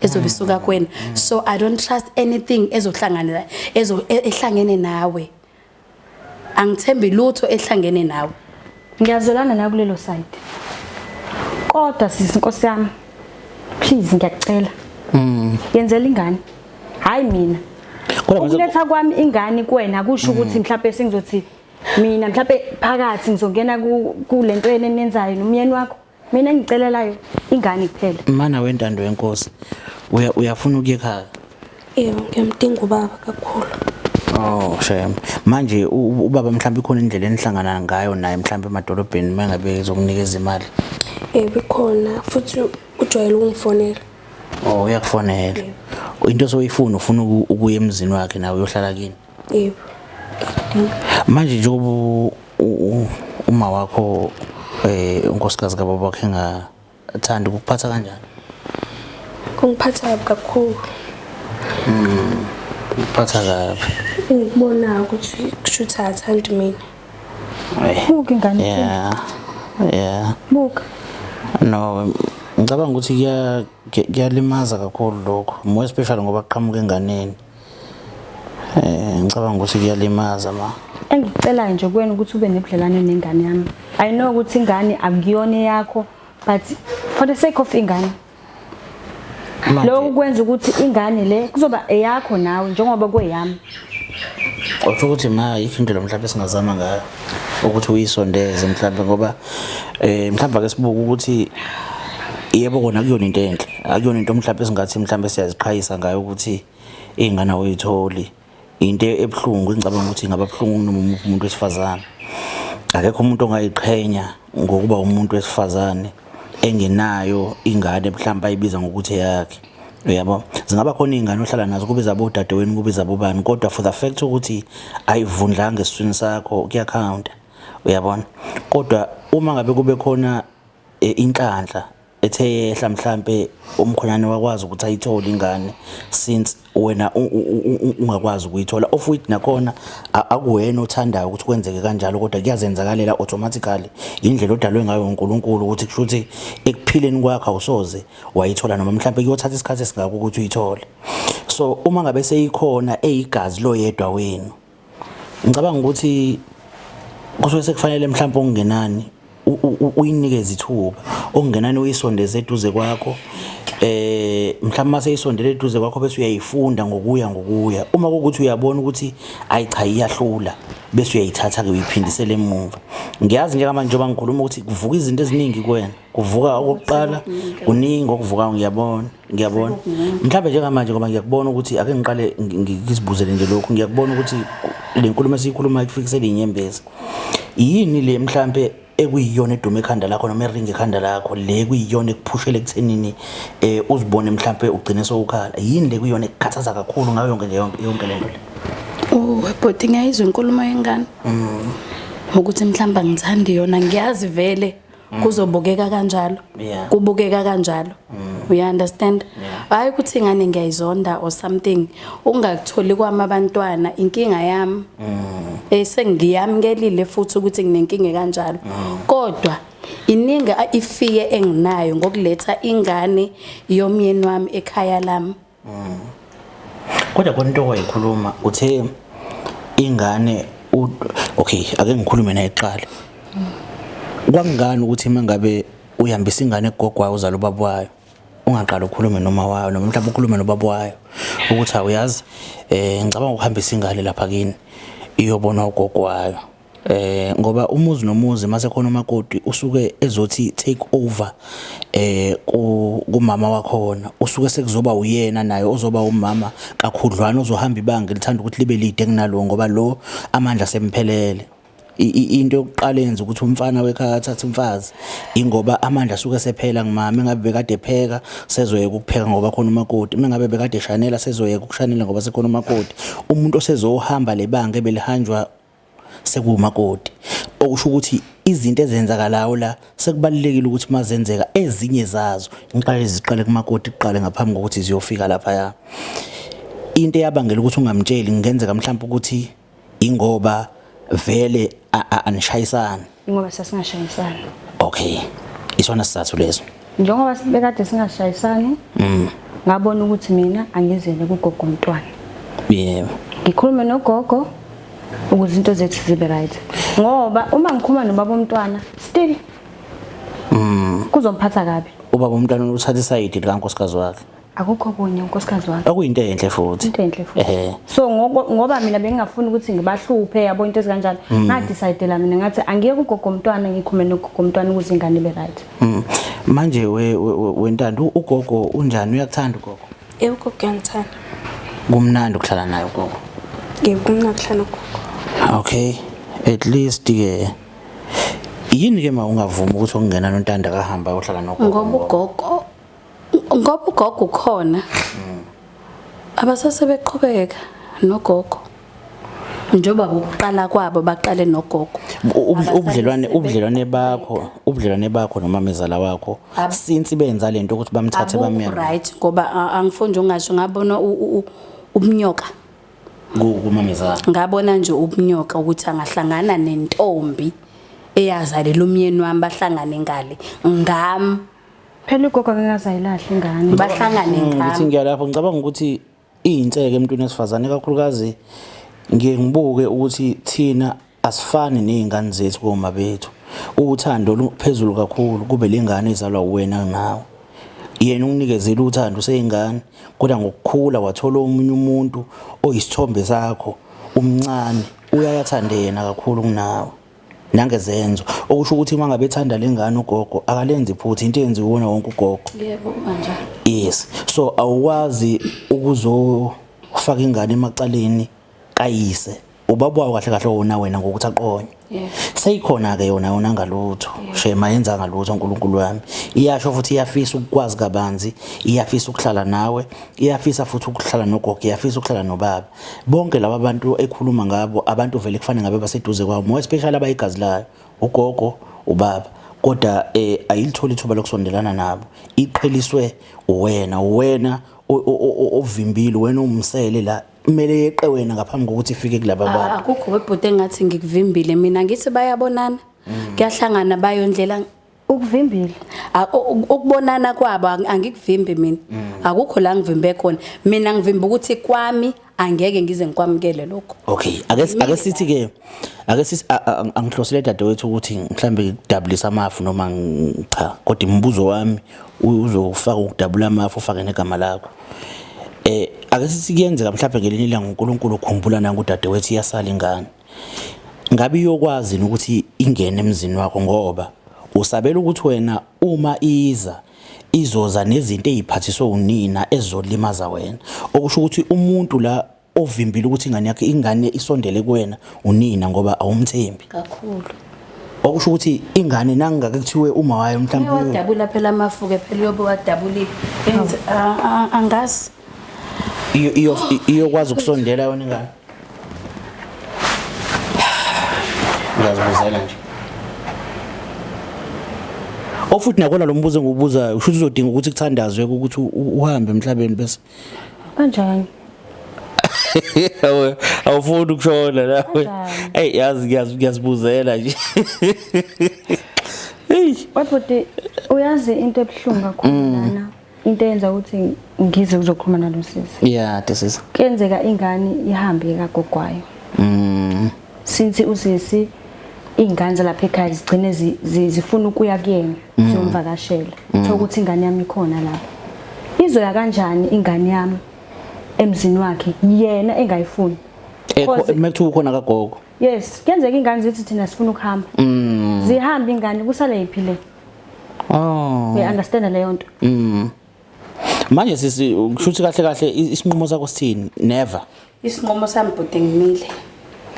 ezobe isuka kuwena. So I don't trust anything ezohlangana ezo ehlangene nawe. Angithembi lutho ehlangene nawe. Ngiyazwelana nawe kulelo side. Kodwa sisi, nkosi yami, please, ngiyakucela. Yenzela ingane. Hayi mina. Kodwa Ukuletha kwami ingane kuwena kusho ukuthi mhlawumbe sengizothi mina mhlawumbe phakathi ngizongena kulento yena enenzayo nomyeni wakho. Mina engicelelayo ingane kuphela. Mana wentando yenkosi, uyafuna ukuya ekhaya? Yebo, ngiyamdinga ubaba kakhulu. Oh shame. Manje ubaba mhlawumbe ikhona indlela enihlangana ngayo naye mhlawumbe emadolobheni mangabe ezokunikeza imali? Yebo, ikhona, futhi ujwayele ukungifonela. Oh, uyakufonela. Into soyifuna, ufuna ukuya emzini wakhe nawe uyohlala kini? Yebo. Manje njengoba uma wakho, unkosikazi kababa wakhe, engathandi, ukuphatha kanjani? Kungiphatha kabi kakhulu. Ukuphatha kabi. Ngikubona ukuthi kushuthi akathandi mina. Buka ingane. Yeah. Buka. No, ngicabanga ukuthi kuyalimaza kakhulu lokho, more especially ngoba kuqhamuka enganeni. Ngicabanga ukuthi kuyalimaza, ma. Engikucelayo nje kuwena ukuthi ube nebudlelwane nengane yami. I know ukuthi ingane akuyona eyakho, but for the sake of ingane. Manje Lokhu kwenza ukuthi ingane le kuzoba eyakho nawe njengoba kuyeyami. Usho ukuthi ma yikho indlela mhlawumbe esingazama ngayo ukuthi uyisondeze mhlawumbe, ngoba mhlawumbe ake sibuke ukuthi yebo kona akuyona into enhle, akuyona into mhlawumbe esingathi mhlawumbe siyaziqhayisa ngayo ukuthi iy'ngane awuyitholi. Into ebuhlungu, engicabanga ukuthi ingaba buhlungu noma umuphi umuntu wesifazane. Akekho umuntu ongayiqhenya ngokuba umuntu wesifazane engenayo ingane mhlawumbe ayibiza ngokuthi eyakhe, uyabo. Zingaba khona iy'ngane ohlala nazo, kube zabo odadewenu, kube zabobani, kodwa for the fact ukuthi ayivundlanga esiswini sakho kuyakhawunta, uyabona. Kodwa uma ngabe kube khona inhlanhla ethe yehla, mhlambe umkhonyane wakwazi ukuthi ayithole ingane since wena ungakwazi ukuyithola, of which nakhona akuwena othandayo ukuthi kwenzeke kanjalo, kodwa kuyazenzakalela automatically, indlela odalwe ngayo uNkulunkulu, ukuthi kusho ukuthi ekuphileni kwakho awusoze wayithola noma mhlambe kuyothatha isikhathi esingaka ukuthi uyithole. So uma ngabe seyikhona eyigazi loyedwa wenu, ngicabanga ukuthi kusuke sekufanele mhlawumbe okungenani uyinikeze ithuba, okungenani uyisondeze eduze kwakho. Mhlawumbe mase isondele eduze kwakho bese uyayifunda ngokuya ngokuya. Uma kuwukuthi uyabona ukuthi ayi cha, iyahlula, bese uyayithatha ke uyiphindisele emuva. Ngiyazi njengamanje njengoba ngikhuluma ukuthi kuvuka izinto eziningi kuwena, kuvuka okokuqala kuningi okuvukayo, ngiyabona, ngiyabona. Mhlawumbe njengamanje ngoba ngiyakubona ukuthi ake ngiqale ngizibuzele nje lokhu, ngiyakubona ukuthi le nkulumo esiyikhulumayo ikufikisele inyembezi. Yini le mhlambe ekuyiyona eduma ekhanda lakho noma eringa ekhanda lakho, le kuyiyona ekuphushela ekuthenini uzibone mhlambe ugcine sowukhala? Yini le kuyiyona ekukhathaza kakhulu ngayo yonke nje yonke yonke lento le? Oh, bhuti, ngiyayizwa inkulumo yengane. Ukuthi mhlawumbe angithandi yona, ngiyazi vele kuzobukeka kanjalo. Kubukeka kanjalo, uya understand? Hayi ukuthi ingane ngiyayizonda or something. Ungakutholi kwami abantwana inkinga yami, sengiyamkelile futhi ukuthi nginenkinga kanjalo, kodwa iningi ifike enginayo ngokuletha ingane yomyeni wami ekhaya lami. Kodwa khona into owayikhuluma, uthe ingane okay, ake ngikhulume naye kuqala. Kwakungani ukuthi uma ngabe uhambisa ingane kugogo wayo uzala ubaba wayo, ungaqala ukhulume noma wayo, noma mhlawumbe ukhulume nobaba wayo ukuthi awuyazi, ngicabanga ukuhambisa ingane lapha kini iyobona ugogo wayo, ngoba umuzi nomuzi mase khona umakoti usuke ezothi take over kumama wakhona, usuke sekuzoba uyena naye ozoba umama kakhudlwana, ozohamba ibanga elithanda ukuthi libe lide kunalo, ngoba lo amandla semphelele. Into yokuqala yenza ukuthi umfana wekhaya athathe umfazi ingoba amandla asuke sephela ngumama. Engabe bekade epheka, sezoyeka ukupheka ngoba khona umakoti. Uma ngabe bekade eshanela, sezoyeka ukushanela ngoba sekhona umakoti. Umuntu osezohamba lebanga ebelihanjwa sekuwumakoti, okusho ukuthi izinto ezenzakalayo la sekubalulekile ukuthi mazenzeka ezinye zazo ngiqale ziqale kumakoti kuqale ngaphambi kokuthi ziyofika laphaya. Into eyabangela ukuthi ungamtsheli kungenzeka mhlawumbe ukuthi ingoba vele anishayisani. Ingoba sasingashayisani. Okay, isona sizathu leso. Njengoba bekade singashayisani, ngabona ukuthi mina angizele kugogo umntwana. Ngikhulume nogogo ukuze izinto zethu zibe right, ngoba uma ngikhuluma nobaba umntwana still kuzomphatha kabi. Ubaba umntwana uthatha isayidi likankosikazi wakhe. Akukho kunye unkosikazi wakhe. Okuyinto enhle futhi. Into enhle futhi. So ngoba mina bengingafuni ukuthi ngibahluphe, yabo, into ezikanjalo, ngadecide mina ngathi angiye kugogo umntwana, ngikhulume nogogo umntwana ukuze ingane ibe right. Manje wentando, ugogo unjani? Uyakuthanda ugogo? Yebo, ugogo uyangithanda. Kumnandi ukuhlala naye ugogo? Yebo, kumnandi ukuhlala nogogo. Okay, at least ke yini ke ma ungavuma ukuthi ukungena noNtando akahamba uhlala nogogo? Ngoba ugogo ukhona. Abasase beqhubeka nogogo. Njengoba ukuqala kwabo baqale nogogo. Ubudlelwane bakho nomamezala wakho since benza lento ukuthi bamthathe Abukho bamyame? right, ngoba angifuni nje ungasho, ngabona ubunyoka. Kumamezala. Ngabona nje ubunyoka ukuthi angahlangana nentombi eyazalela umyeni wami, bahlangane ngale ngami. Phela ugogo akakazayilahla ingane. Bahlangane Ngithi ngami. ngiyalapho, ngicabanga ukuthi iyinseke emntwini wesifazane kakhulukazi. Ngiye ngibuke ukuthi thina asifani nezingane zethu koma bethu, uthando luphezulu kakhulu kube lengane ezalwa uwena nawe. Yena ukunikezela uthando useyingane, kodwa ngokukhula wathola omunye umuntu oyisithombe sakho umncane, uyayathanda yena kakhulu kunawe nangezenzo, okusho ukuthi uma ngabe ethanda lengane ugogo akalenzi iphutha, into eyenziwa uwona wonke ugogo. Yebo, kanjalo. Yes, so awukwazi ukuzofaka ingane emacaleni kayise, ubaba wayo kahle kahle wona wena ngokuthi aqonye. Seyikhona ke yona, yona ngalutho shema yenza ngalutho uNkulunkulu wami. Iyasho futhi iyafisa ukukwazi kabanzi, iyafisa ukuhlala nawe, iyafisa futhi ukuhlala nogogo, iyafisa ukuhlala nobaba. Bonke laba bantu ekhuluma ngabo, abantu vele kufanele ngabe baseduze kwawo, more especially abayigazi layo, ugogo, ubaba, kodwa ayilitholi ithuba lokusondelana nabo. Iqheliswe uwena, uwena ovimbile, wena umsele la kumele yeqe wena ngaphambi kokuthi ifike kulaba bantu. Akukho webhuti engathi ngikuvimbile mina, ngithi bayabonana, kuyahlangana bayondlela. Ukuvimbile. Ukubonana kwabo angikuvimbi mina, akukho la ngivimbe khona mina. Ngivimba ukuthi kwami angeke ngize ngikwamukele lokho. Okay, ake sithi ke, ake sithi angihlosile dadewethu ukuthi mhlambe ngikudabulisa amafu noma cha, kodwa imibuzo wami uzofaka ukudabula amafu ufake negama lakho. Ake sithi kuyenzeka mhlambe ngelinye ilanga uNkulunkulu ukhumbula nangu udadewethu, iyasala ingane. Ngabe iyokwazi ukuthi ingene emzini wakho, ngoba usabela ukuthi wena uma iza izoza nezinto eziphathiswe unina ezizolimaza wena, okusho ukuthi umuntu la ovimbile ukuthi ingane yakhe, ingane isondele kuwena, unina, ngoba awumthembi kakhulu. Okusho ukuthi ingane nangake kuthiwe uma wayo mhlawumbe Wadabula phela amafuke phela, uyobe wadabulile. Enze angazi. Iyokwazi ukusondela yona ingane. Ngiyazibuzela nje. Ofuthi nakona lo mbuzo engiwubuzayo usho ukuthi uzodinga ukuthi kuthandazwe ukuthi uhambe emhlabeni bese. Kanjani? Awufuni ukushona nawe. Kanjani? Hey yazi ngiyazibuzela nje. Hey. Webhuti uyazi into ebuhlungu kakhulu lana. Into eyenza ukuthi ngize kuzokhuluma nalo sisi. Yeah, this is. Kuyenzeka ingane ihambe kagogwayo. Since usisi ingane zalapha ekhaya zigcine zifuna ukuya kuyena ziyomvakashela. Thola ukuthi ingane yami ikhona lapha. Izoya kanjani ingane yami emzini wakhe yena engayifuni? Ekho mekuthiwa ukhona kagogo. Yes, kuyenzeka ingane zithi thina sifuna ukuhamba. Zihamba ingane kusale yiphi le? Oh. Uya understand leyo nto? Manje sisi kushuthi kahle kahle isinqumo sakho sithini? Never. Isinqumo sami bhuti ngimile.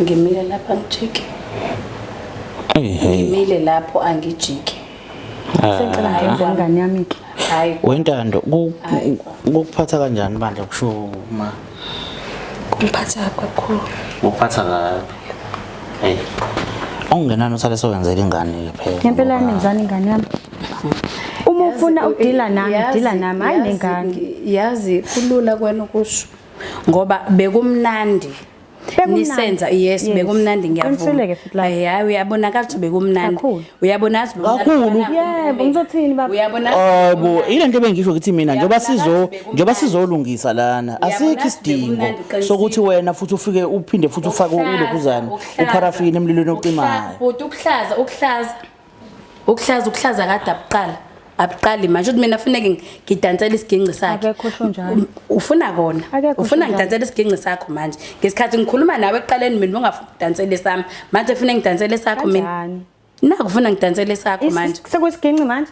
Ngimile lapha ngijike. Hey hey. Ngimile lapho angijike. Sengicela ngenze ingane yami ke. Hayi. Wentando kukuphatha kanjani bandla kusho ma? Kumphatha kakhulu. Ukuphatha kabi. Hey. Ongenani usale sokwenzela ingane phela. Ngempela yami ngizana ingane yami. Uma ufuna ukudila nami, dila nami, hayi nengane. Yazi kulula kwena ukusho ngoba bekumnandi. Bekumnandi. Nisenza yes Yes. bekumnandi ngiyavuma. Qinisile-ke futhi lapho. Hayi uyabonakala ukuthi bekumnandi. Kakhulu. Uyabona ukuthi Kakhulu. Yebo, ngizothini baba? Uyabona Hayibo, ile nto bengisho ukuthi mina njengoba Uyabonakala sizo bekumnandi. njengoba sizolungisa lana asikho Uyabonakala isidingo bekumnandi, uqinisile. sokuthi wena futhi ufike uphinde futhi ufake ulokhuzana upharafini emlilweni ocimayo. Bhuti ukuhlaza ukuhlaza ukuhlaza ukuhlaza kade abuqala abuqali manje ukuthi mina funeke ngidansele isiginci sakhe. Akekho osho njalo. Ufuna kona. Akekho osho Ufuna njalo. ngidansele isiginci sakho manje. Ngesikhathi ngikhuluma nawe ekuqaleni mina ungafuni ukudansele sami. Manje ufuna ngidansele sakho mina. Kanjani? Naku ufuna ngidansele sakho manje. Sekuyisigingci manje?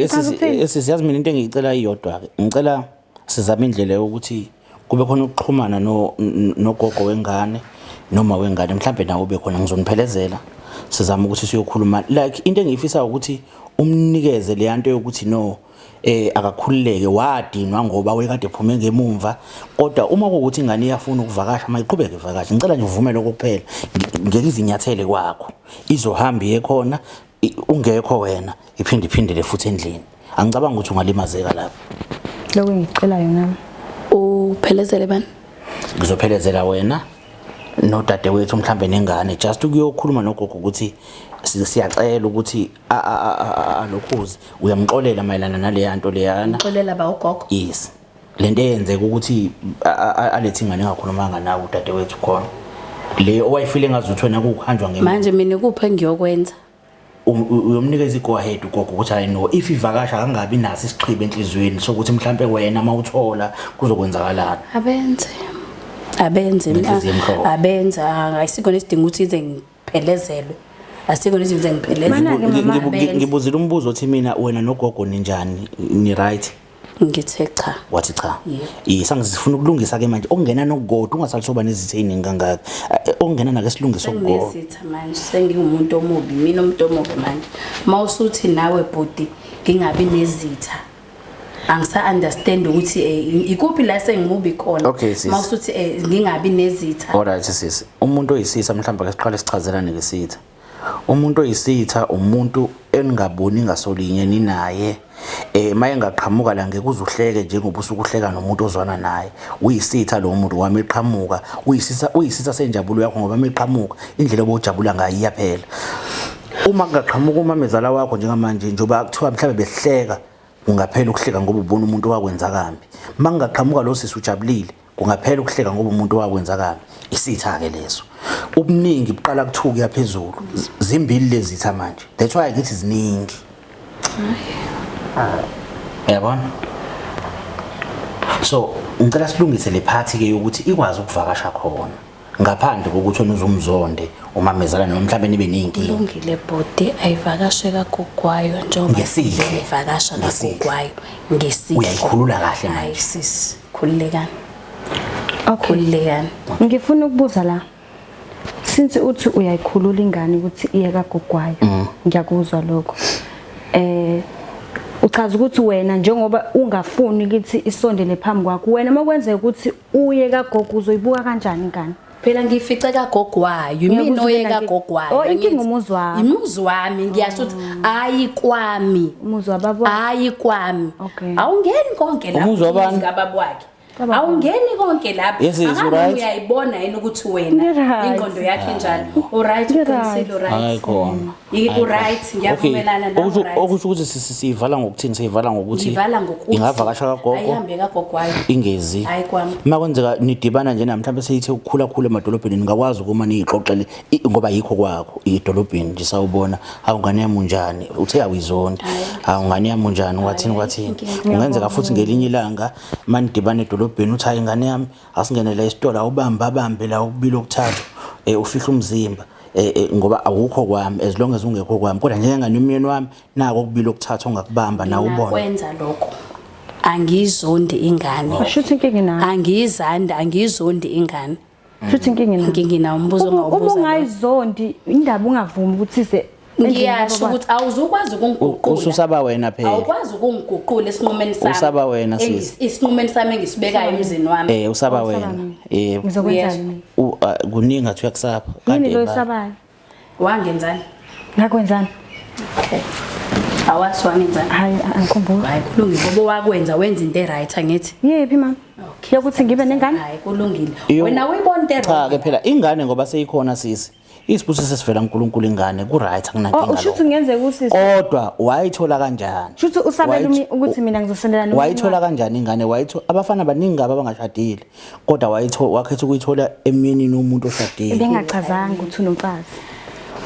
Uchaza ukuthini? Sisi yazi mina into engiyicela iyodwa ke. Ngicela sizame indlela yokuthi kube khona ukuxhumana no nogogo wengane noma wengane mhlambe nawe ube khona ngizoniphelezela. Sizama ukuthi siyokhuluma like into engiyifisa ukuthi umnikeze le yanto yokuthi no akakhululeke wadinwa ngoba wekade ephume ngemumva kodwa uma kuwukuthi ingane iyafuna ukuvakasha mayiqhubeke ivakashe. Ngicela nje uvume lokho kuphela ngeke izinyathele kwakho izohamba iye khona ungekho wena iphinde iphindele futhi endlini. Angicabanga ukuthi ungalimazeka lapho. Lokho engicelayo nami. Uphelezele bani? Ngizophelezela wena nodadewethu mhlambe nengane just ukuyokhuluma nogogo ukuthi siyacela ukuthi alokhuze uyamxolela mayelana naleya nto leyana. Xolela ba ugogo. Yes. Lento eyenzeka ukuthi alethe ingane engakhulumanga nawe udadewethu khona. Le owayifile ngazuthi wena kuhanjwa ngemali. Manje mina kuphi engiyokwenza? Uyomnikeza i-go ahead ugogo ukuthi hayi no if ivakasha akangabi naso isiqhibe enhliziyweni sokuthi mhlambe wena mawuthola kuzokwenzakalani. Abenze. Abenze Nenhliziyo emhlophe. Abenze ayisikho nesidingo ukuthi ize ngiphelezelwe. Asikho nesidingo ize ngiphelezwe. Mana-ke mama. Abenze. Ngibuzile umbuzo othi mina wena nogogo ninjani ni right? Ngithe cha. Wathi cha. Yebo. Yes, angizifuna ukulungisa ke manje okungena nokugodwa ungasali soba nezitha eziningi kangaka. Okungena nake silungise okugodwa. Senginesitha manje sengiwumuntu omubi mina umuntu omubi manje. Mawusuthi nawe bhuti ngingabi nezitha. Angisa understand ukuthi ikuphi la sengimubi khona. Okay, sis. Mawusuthi ngingabi nezitha. Alright sis. Umuntu oyisitha mhlawumbe ake siqale sichazelane ngesitha. Umuntu oyisitha umuntu eningaboni ngasolinye ninaye. Maye ngaqhamuka la ngeke uzuhleke njengoba usukuhleka nomuntu ozwana naye. Uyisitha lo muntu wami eqhamuka, uyisitha senjabulo yakho ngoba meqhamuka indlela obujabula ngayo iyaphela. Uma kungaqhamuka umamezala wakho njengamanje njengoba kuthiwa mhlawumbe behleka kungaphela ukuhleka ngoba ubona umuntu owakwenza kambi. Makungaqhamuka lo sisi ujabulile kungaphela ukuhleka ngoba umuntu owakwenza kambi. Isitha ke leso. Ubuningi buqala kuthuka yaphezulu. Zimbili lezitha manje. That's why ngithi ziningi. Uyabona? So ngicela silungise le party ke yokuthi ikwazi ukuvakasha khona ngaphandle kokuthi wena uzumzonde umamezala noma mhlawumbe nibe nezinkinga. Kulungile bhuti ayivakashe kagogwayo njengoba Ngesihle. ivakasha Ngesihle. kagogwayo ngesihle. Uyayikhulula kahle manje. Hayi sis, khululekani. Okay. Khululekani. Ngifuna ukubuza la. Since uthi uyayikhulula ingane ukuthi iye kagogwayo. Ngiyakuzwa lokho. Uchaza ukuthi wena njengoba ungafuni ukuthi isondele phambi kwakho wena makwenzeka ukuthi uye kagogo uzoyibuka kanjani ingane? Phela ngifice kagogo wayo, imina Ngiyakuzwa oye wena ke. kagogo wayo. Oh, inkinga angithi? umuzi wakho. Imuzi wami, ngiyasho ukuthi ayi kwami. Umuzi wababa wakho. Ayi kwami. Okay. Awungeni konke lapho. Umuzi wabani? Umuzi kababa wakhe. Kababa. Awungeni konke lapho. Yes, yes, Angabe right. uyayibona yini ukuthi wena Ngi-right. ingqondo yakhe injani? Uright, Ngi-right. uqinisile uright. Hayi khona. Uright, ngiyavumelana nawe. Okusho Right. okusho ukuthi siyivala ngokuthini siyivala ngokuthi Ngivala ngokuthi ingavakasha kagogo Ayihambe kagogo wayo. ingezi. Hayi kwami. Uma kwenzeka nidibana nje mhlawumbe seyithe ukukhula khulu emadolobheni ningakwazi ukuma niyixoxele ngoba yikho kwakho idolobheni nje sawubona hawu ngane yami unjani uthe awuyizondi hawu ngane yami unjani kwathini kwathini kungenzeka futhi ngelinye ilanga manidibana edolobheni uthi hayi ngane yami asingenele esitolo awubambe abambe la ukubili okuthathu ufihle umzimba ngoba awukho kwami as long as ungekho kwami kodwa njengengane umyeni wami nako okubili okuthathu ongakubamba nawe ubona Kwenza lokho. Angizondi ingane. Shuthi inkinga inayo. Angiyizandi, angiyizondi ingane. Shuthi inkinga inayo. Inkinga inayo umbuzo Uma ongawubuza. uma ungayizondi indaba ungavumi ukuthi se Ngiyasho ukuthi awuzukwazi ukungiguqula. Ususaba wena phela. Awukwazi ukungiguqula esinqumeni sami. Usaba wena, sisi. Isinqumeni sami engisibekayo emzini wami. Usaba wena. Ngizokwenzani mina? Kuningi athi uyakusaba. Yini lo ebala. oyisabayo? Wangenzani? Ngakwenzani? Okay. Awazi wangenzani? Hayi angikhumbuli. Hayi kulungile ngoba wakwenza wenza into eright angithi. Yephi mama? Okay. Yokuthi ngibe nengane? Hayi kulungile. Wena uyibona into Cha eright. ke phela ingane ngoba seyikhona sisi. Isibusiso sesivela kuNkulunkulu ingane ku right Oh, akunankinga. usho ukuthi lokho. kungenzeka usisi. Kodwa wayithola kanjani? Shuthi usabela ukuthi mina ngizosondela nomyeni Wayithola wami. kanjani ingane? Wayithola abafana baningi kabi abangashadile. Kodwa wayithola wakhetha ukuyithola emyenini womuntu oshadile. Bengachazanga ukuthi unomfazi.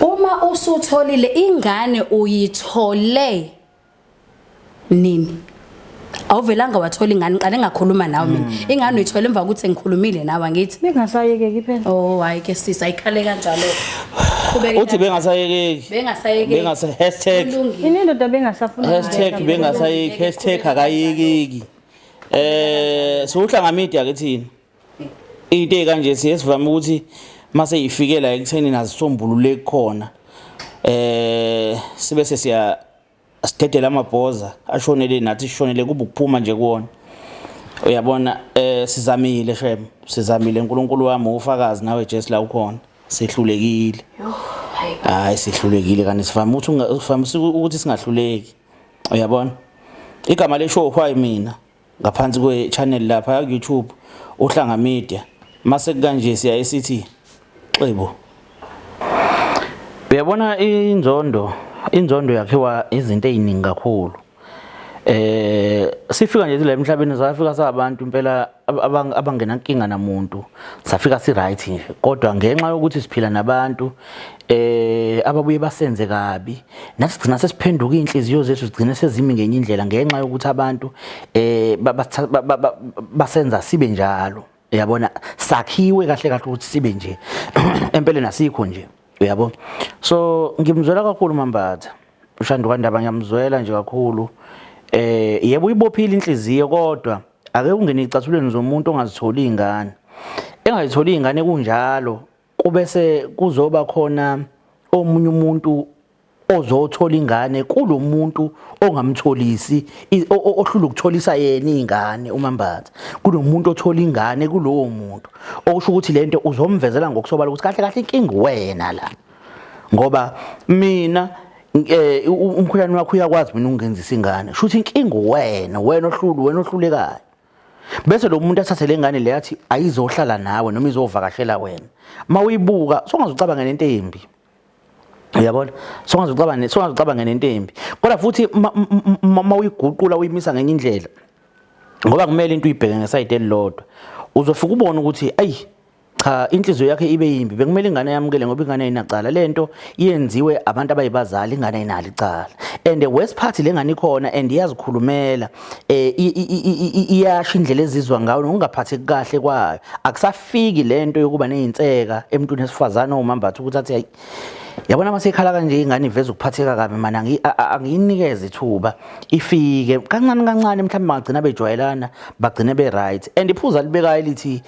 Uma usutholile ingane uyithole nini? Awuvelanga wathola ingane qale ngakhuluma nawe mina. Ingane uyithole emva kokuthi ngikhulumile nawe angithi. Bengasayekeki phela. Oh hayi ke sisi ayikhale kanjalo. Qhubeke. Uthi bengasayekeki. Bengasayekeki. Bengasa hashtag Kulungile. Yini indoda bengasafuna hashtag bengasayeki hashtag akayekeki. Siwuhlanga media ke thina. Into ekanje siye sivame ukuthi mase ifikela ekutheni nazisombulule khona. Sibe sesiya sidedela amabhoza ashonele nathi sishonele kuba ukuphuma nje kuwona. Uyabona sizamile shem sizamile uNkulunkulu wami ufakazi nawe Jesu la ukhona sihlulekile. Hayi sihlulekile kanti sivame ukuthi uvame ukuthi singahluleki. Uyabona igama le show why mina ngaphansi kwe channel lapha ku YouTube uhlanga media mase kanje siya esithi xebo. Uyabona inzondo yakhiwa izinto eziningi kakhulu. Sifika nje la emhlabeni safika sabantu impela abangenankinga namuntu safika si right nje kodwa ngenxa yokuthi siphila nabantu ababuye basenze kabi nathi sigcina sesiphenduka inhliziyo zethu sigcina sezimi ngenye indlela ngenxa yokuthi abantu basenza sibe njalo. Uyabona sakhiwe kahle kahle ukuthi sibe nje empeleni asikho nje uyabo. So ngimzwela kakhulu Mambatha uShandu kaNdaba ngiyamzwela nje kakhulu. Yebo uyibophile inhliziyo kodwa ake ungene icathulweni zomuntu ongazitholi ingane. Engayitholi ingane kunjalo kubese kuzoba khona omunye umuntu ozothola ingane kulomuntu ongamtholisi ohlula ukutholisa yena ingane uMambatha. Kunomuntu othola ingane kulowo muntu okusho ukuthi lento uzomvezela ngokusobala ukuthi kahle kahle inkinga wena la. Ngoba mina umkhulane wakho uyakwazi mina ukungenzisa ingane shuthi inkinga wena wena ohlulu wena ohlulekayo. Bese lo muntu athathe lengane le athi ayizohlala nawe noma izovakashela wena. Mawuyibuka songazucabanga nento embi. Uyabona songazucabanga nento embi. Kodwa futhi mawuyiguqula uyimisa ngenye indlela ngoba kumele into uyibheke ngeside elilodwa uzofika ubone ukuthi ayi cha inhliziyo yakhe ibe yimbi bekumele ingane yamukele ngoba ingane ayinacala lento yenziwe abantu abayibazali ingane ayinalo icala and worst part lengane ikhona and iyazikhulumela iyasho indlela ezizwa ngayo nokungaphatheki kahle kwayo akusafiki lento yokuba nezinseka emntwini esifazana oMambatha ukuthi athi yabona mase ikhala kanje ingane iveza ukuphatheka kabi mana angiyinikeze ithuba ifike kancane kancane mhlawumbe bagcina bejwayelana bagcine be right and iphuza libekayo lithi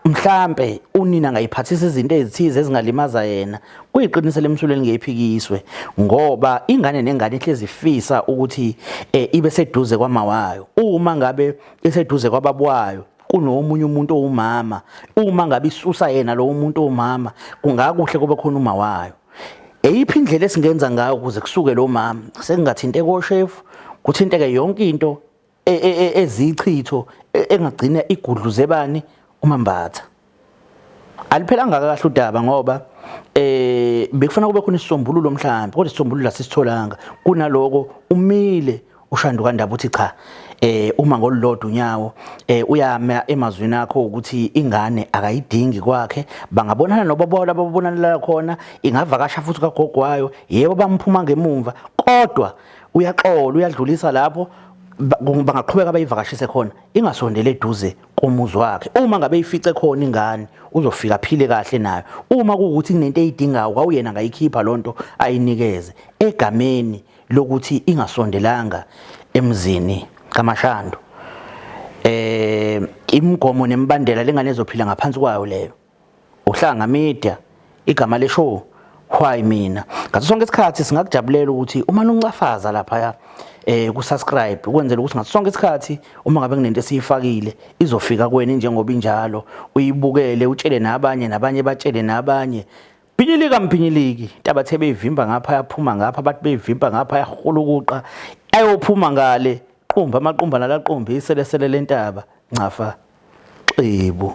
mhlambe unina angayiphathisa izinto ezithize ezingalimaza yena kuyiqiniso lemsulweni ngeyiphikiswe ngoba ingane nengane ihlezi ifisa ukuthi ibe seduze kwamawayo uma ngabe iseduze kwababwayo kunomunye umuntu owumama. Uma ngabe isusa yena lowo muntu owumama, kungakuhle kube khona uma wayo. Eyiphi indlela esingenza ngayo ukuze kusuke lo mama? Sekungathinteka oshefu, kuthinteke yonke into e, e, e, ezichitho engagcina igudluze bani uMambatha. Aliphelanga kahle udaba ngoba bekufanele kube khona isisombululo mhlawumbe, kodwa isisombululo asisitholanga. Kunaloko umile uShandu kaNdaba uthi cha, uma ngolulodwa unyawo uyama emazwini akho ukuthi ingane akayidingi kwakhe, bangabonana nobaba laba babonana khona, ingavakasha futhi kagogo wayo, yebo bamphuma ngemumva, kodwa uyaxola uyadlulisa lapho, bangaqhubeka bayivakashise khona, ingasondele eduze komuzi wakhe. Uma ngabe ifice khona ingane uzofika aphile kahle nayo. Uma kuwukuthi kunento eyidingayo kwawuyena angayikhipha lonto ayinikeze egameni lokuthi ingasondelanga emzini kaMashando. Imigomo nemibandela lengane ezophila ngaphansi kwayo leyo. Uhlanga Media igama le show why mina ngaso sonke isikhathi singakujabulela ukuthi uma nuncafaza lapha ku subscribe ukwenzela ukuthi ngaso sonke isikhathi uma ngabe kunento esiyifakile izofika kuwena njengoba injalo, uyibukele utshele nabanye, nabanye batshele nabanye. Pinyilika mpinyiliki ntabathe beyivimba ngapha yaphuma ngapha, bathi beyivimba ngapha yahulukuqa ayophuma ngale, qumba amaqumba nalaqumba iselesele lentaba ncafa xebu.